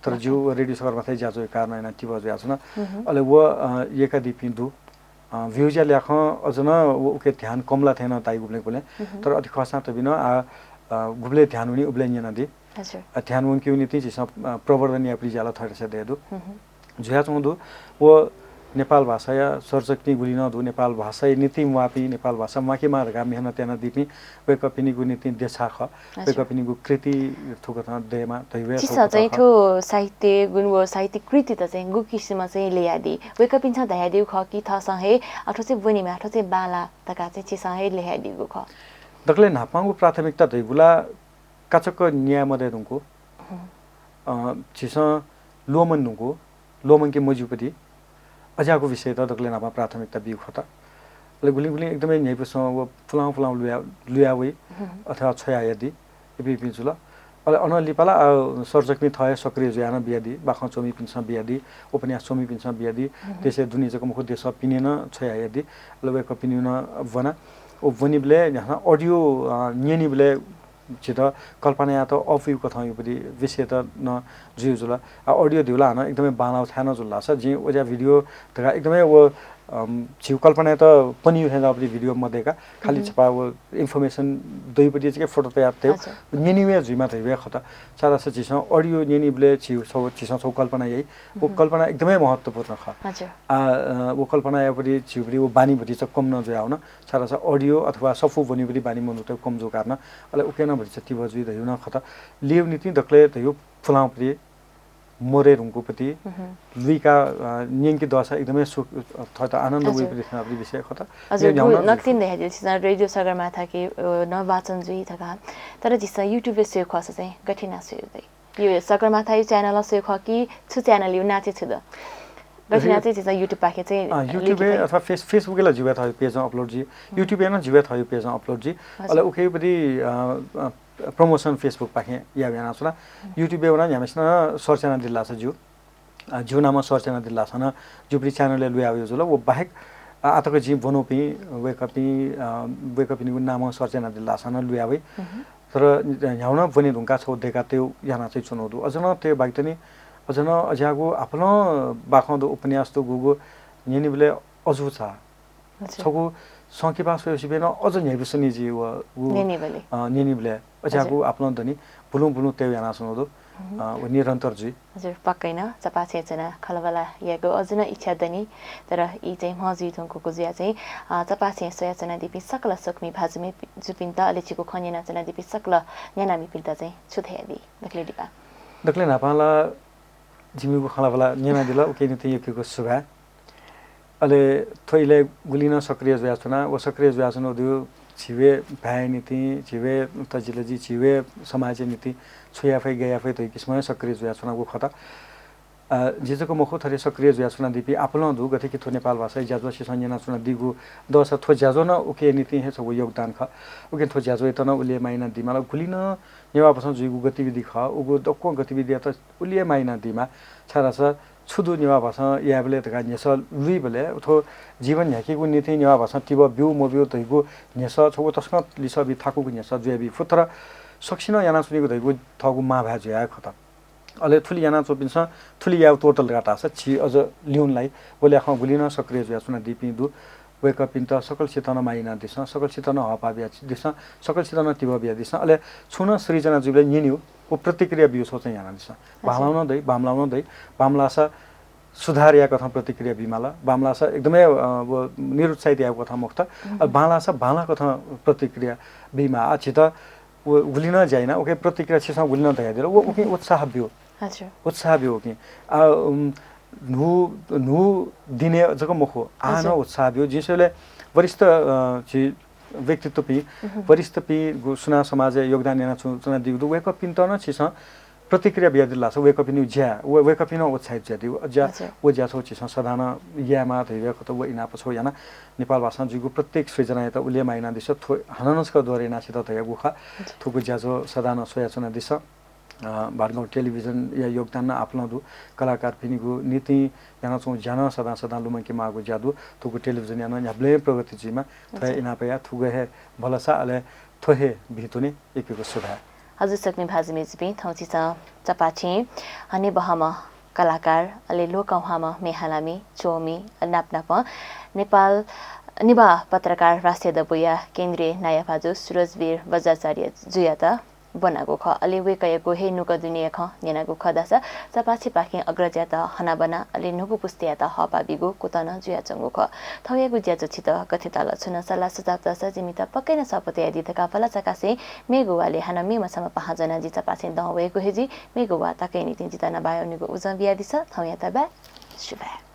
तर ज्यू रेडियो सगरमाथाया ज्याझ्वःया कारणं यानाः तिबः जुयाच्वन। अले व, अ, यय्कादीपिं दु। अ, views या ल्याखं अझ नं व उके ध्यान कम ला थें नं ताइ गुबलें गुबलें। तर अथे खःसां तबि नं, आ, अ, गुबलय् ध्यान वनी उबलय् न्यनादी। अ, ध्यान वंकेगु निंतिं झीसं, अ, प्रवर्धन यायेपति ज्या ला थःथःसे दये दु। जुयाच्वंगु दु। व नेपाल भाषाया सर्जकपिं गुलि नं दु, नेपाल भाषाया निंतिं म्वाःपिं, नेपाल भाषा म्वाकेमाः धकाः मेहनत यानादीपिं, वय्कःपिनिगु निंतिं देछाः खः। वय्कःपिनिगु कृति थुकथं दयेमाः धइगु हे छिसं चाहिँ थ्व साहित्य गुण व साहित्यिक कृतित चाहिँ गु किसिमं चाहिँ ल्ययादी? वय्कःपिन्सं धयादीगु खः कि थःसं हे, अ, थ्व चाहिँ ब्वनेमाः, थ्व चाहिँ बांलाः धकाः चाहिँ छिसं हे ल्ययादीगु खः। दकलय् न्हापांगु प्राथमिकता धइगु ला काचक्क न्याये मदये धुंकू, अ, झीसं ल्वःमने धुंकू, ल्वःमंके मज्यूपति अज्याःगु विषयत दकलय् न्हापां प्राथमिकता बीगु खः त। अले गुलिं गुलिं एकदमै न्ह्याइपुसे व पुलां पुलां लुया, लुया वइ अथवा छ्वया यादी, इपिं इपिं जुल। अले अनं लिपा ला, अ, सर्जकपिं थः हे सक्रिय जुयाः नं बियादी, बाखं च्वमिपिन्सं बियादी, उपन्यास च्वमिपिन्सं बियादी, देशय् दुने जक मखु देशय् पिने नं छ्वया यादी। अले वय्कःपिनिगु नं ब्वना। व ब्वनीबलय् न्ह्याथां audio, अ, न्यनीबलय् झीत कल्पना यायेत अःपुइगु कथं युपति विषयत नं जुइ जुल। आ, audio धइगु ला हानं एकदमै बांलाःगु छाय् नं जुल धाःसा जिं व ज्या video धकाः एकदमै व, अम, झीगु कल्पनायात पनियु थें जाःपति video मदय्काः खालि छपा व information दइपति जक photo तयाः तयेगु न्यनेगु हे जुइमाः धइगु हे खः त। छाय्धाःसा झीसं audio न्यनीबलय् झीगु छगू, झीसं छगू कल्पना याइ। व कल्पना एकदमै महत्त्वपूर्ण खः। आ, अ, व कल्पना यायेपति झीगुपति व बानी भतिचा कम नं जुयावन। छाय्धाःसा audio अथवा सफू ब्वनीपति बानी मनूत कम जूगु कारणं, अले उके नं भतिचा तिबः जुइ धइगु नं खः त। ल्ययेगु निंतिं दकलय् धइगु पुलांपति, मरे धुंकूपति, लुइका, अ, न्यंके दःसा एकदमै सुख, अ, थःत आनन्द वइपति थें विषय खः त। हजुर, न्ह्याउन नकतिनि धयादिल, छिसं रेडियो सगरमाथाके, अ, नं वाचन जुइ धकाः। तर झीसं YouTube-य् स्वये खःसा चाहिँ गथे याना स्वये दइ? यो सगरमाथाया channel स्वये खः कि छु channel यो नाचे छु द? गथे याना चाहिँ झीसं YouTube पाखे चाहिँ, अ, YouTube-य् अथवा Face-, Facebook-य् ला जिगु हे थःगु page-ं upload जुइ। YouTube-य् नं जिगु हे थःगु page-ं upload जुइ। अले उकेयुपति, अ, अ, promotion Facebook पाखें याये यानाच्वना। YouTube-य् वनाः न्ह्याम्हसिनं search यानादिल धाःसा ज्यू। अ, जिगु नामं search यानादिल धाःसा नं जिगुपति channel-य् लुया वइ जुल। व बाहेक, अ, आःतक जिं ब्वनापिं वय्कःपिं, अ, वय्कःपिनिगु नामं search यानादिल धाःसा नं लुया वइ। तर न्ह्याउन ब्वने धुंकाः छगू दय्कातयेगु याना चाहिँ च्वनागु दु। अझ नं तये बाकि दनि, अझ नं अज्याःगु हापालं बाखं दु, उपन्यास दु, गुगु न्यनीबलय् अजू चाः। छगू संकिपा स्वयाः सिबें नं अझ न्ह्याइपुसे नि जि व, व, न्यनीबलय्। अ, न्यनीबलय् अज्याःगु हापालं दनि, बुलुं बुलुं तयेगु यानाच्वनागु दु। अ, व निरन्तर जुइ। हजुर, पक्कै नं चपाःछेँय् च्वनाः खँल्हाबल्हा यायेगु अझ नं इच्छा दनि, तर ई चाहिँ म्ह जुइ धुंकूगु जुयाः चाहिँ, अ, चपाःछेँय् स्वयाच्वनादीपिं सकल स्वकुमि भाजु मय्जुपिन्त, अले झीगु खँ न्यनाच्वनादीपिं सकल न्यानामिपिन्त चाहिँ छु धयादी? दकलय् लिपा। दकलय् न्हापां ला जिमिगु खँल्हाबल्हा न्यनादिल, उकिया निंतिं यक्व यक्व सुभाय्। अले थ्व इलय् गुलिं नं सक्रिय जुयाच्वना, व सक्रिय जुयाच्वनागु दु, झी व भाय्‌या निंतिं, झी व तजिलजि, झी व समाजया निंतिं छु याये फइ, गय् याये फइ धइगु किसिमं हे सक्रिय जुयाच्वनागु खः त। अ, जि जक मखु, थथे सक्रिय जुयाच्वनादीपिं हापालं दु, गथे कि थ्व नेपाल भाषाया ज्याझ्वः सिसं न्यनाच्वनादीगु दःसा थ्व ज्याझ्वः नं उकिया निंतिं हे छगू योगदान खः। उकिं थ्व ज्याझ्वःयात नं उलि हे माया यानादीमाल। गुलिं नं नेवाः भाषां जुइगु गतिविधि खः, उगु दक्वं गतिविधियात उलि हे माया यानादीमाः। छाय्धाःसा छु दु नेवाः भाषां यायेबलय् धकाः न्ह्यसः लुइबलय्, थ्व जीवन न्ह्याकेगु निंतिं नेवाः भाषां तिबः ब्यू मब्यू धइगु न्ह्यसः छगू तसकं लिसः बी थाकूगु न्ह्यसः जुयाबी फु, तर सकसिनं यानाच्वनीगु धइगु थःगु मांभाय् जुया हे खः त। अले थुलि यानाच्वंपिन्सं थुलि यायेगु त्वःतल धकाः धाःसा झी अझ ल्यूने लाइ। व ल्याखं गुलिं नं सक्रिय जुयाच्वनादीपिं दु। वय्कःपिन्त सकलसितं नं माया यानादिसँ, सकलसितं नं हःपाः बियादिसँ, सकलसितं नं तिबः बियादिसँ। अले छुं नं सृजना जुइबलय् न्यनेगु, व प्रतिक्रिया बिउ छौ चाहिँ यानादिसँ। बांलाउ नं दइ, बांमलाउ नं दइ। बांमलासा सुधार याये कथं प्रतिक्रिया बिमाल, बांमलासा एकदमै, अ, व निरुत्साहित याये कथं मखुत। अ, बांलासा बांला कथं प्रतिक्रिया बिमा। आ, झीत व गुलि नं ज्या याना, उके प्रतिक्रिया छिसं गुलि नं धयादिल, व उके उत्साह बिउ। उत्साह बिउ उके। आ, उम, न्हू, न्हू दिने जक मखु, आ नं उत्साह बिउ। जिंसले वरिष्ठ, अ, झी व्यक्तित्वपिं, वरिष्ठपिं गु सुना समाजय् योगदान याना च्वनादीगु दु, वय्कःपिन्त नं छिसं प्रतिक्रिया बियादिल धाःसा वय्कःपिनिगु ज्या, व-, वय्कःपिं नं उत्साहित जुयादीगु। ज्या, व ज्या छौ छिसं सदां नं यायेमाः धइगु कथं व इनाप छौ याना नेपाल भाषां जुइगु प्रत्येक सृजनायात उलि हे माया यानादिसँ। थ्व हानं नं छकः दोहोरे याना छित धयागु खः। थुगु ज्याझ्वः सदां नं स्वयाच्वनादिसँ। अ, भादगाउँ टेलिभिजनया योगदान नं आपालं दु। कलाकारपिनिगु निंतिं यानाच्वंगु ज्या नं सदां सदां लुमंकेमाःगु ज्या दु। थुगु टेलिभिजनया नं न्ह्याबलें प्रगति जुइमा। थ्व हे इनापया थुगु हे भलसा, अले थ्व हे भिंतुने यक्व यक्व सुभाय्। हजुर, सकलें भाजु मय्जुपिं, थौं छिसं चपाःछेँ हनेबहःम्ह कलाकार, अले लोकंह्वाःम्ह म्ये हालामि, च्वमि, अले नाप नापं नेपाल निभाः पत्रकार राष्ट्रिय दबूया केन्द्रीय नायः भाजु सुरजवीर बज्राचार्य जुयात ब्वनागु खः। अले वय्कःयागु हे नुगः दुनेया खँ न्यनागु खः धाःसा चपाःछेँपाखें अग्रजयात हनाबना, अले न्हूगु पुस्तायात हःपाः बीगु कुतः नं जुयाच्वंगु खः। थौंयागु ज्याझ्वः छित गथे ताल, छुं नं सल्लाह सुझाव दःसा जिमित पक्कै नं स्वापू तयादी धकाः भलसा कासें मेगु वालय् हानं मेम्ह छम्ह पाहां ज्वनाः जि चपाःछेँ दं वयेगु हे जुइ। मेगु वाः तकया निंतिं जितः नं बाय् वनेगु उजं बियादिसँ। थौंयात बाय्। सुभाय्।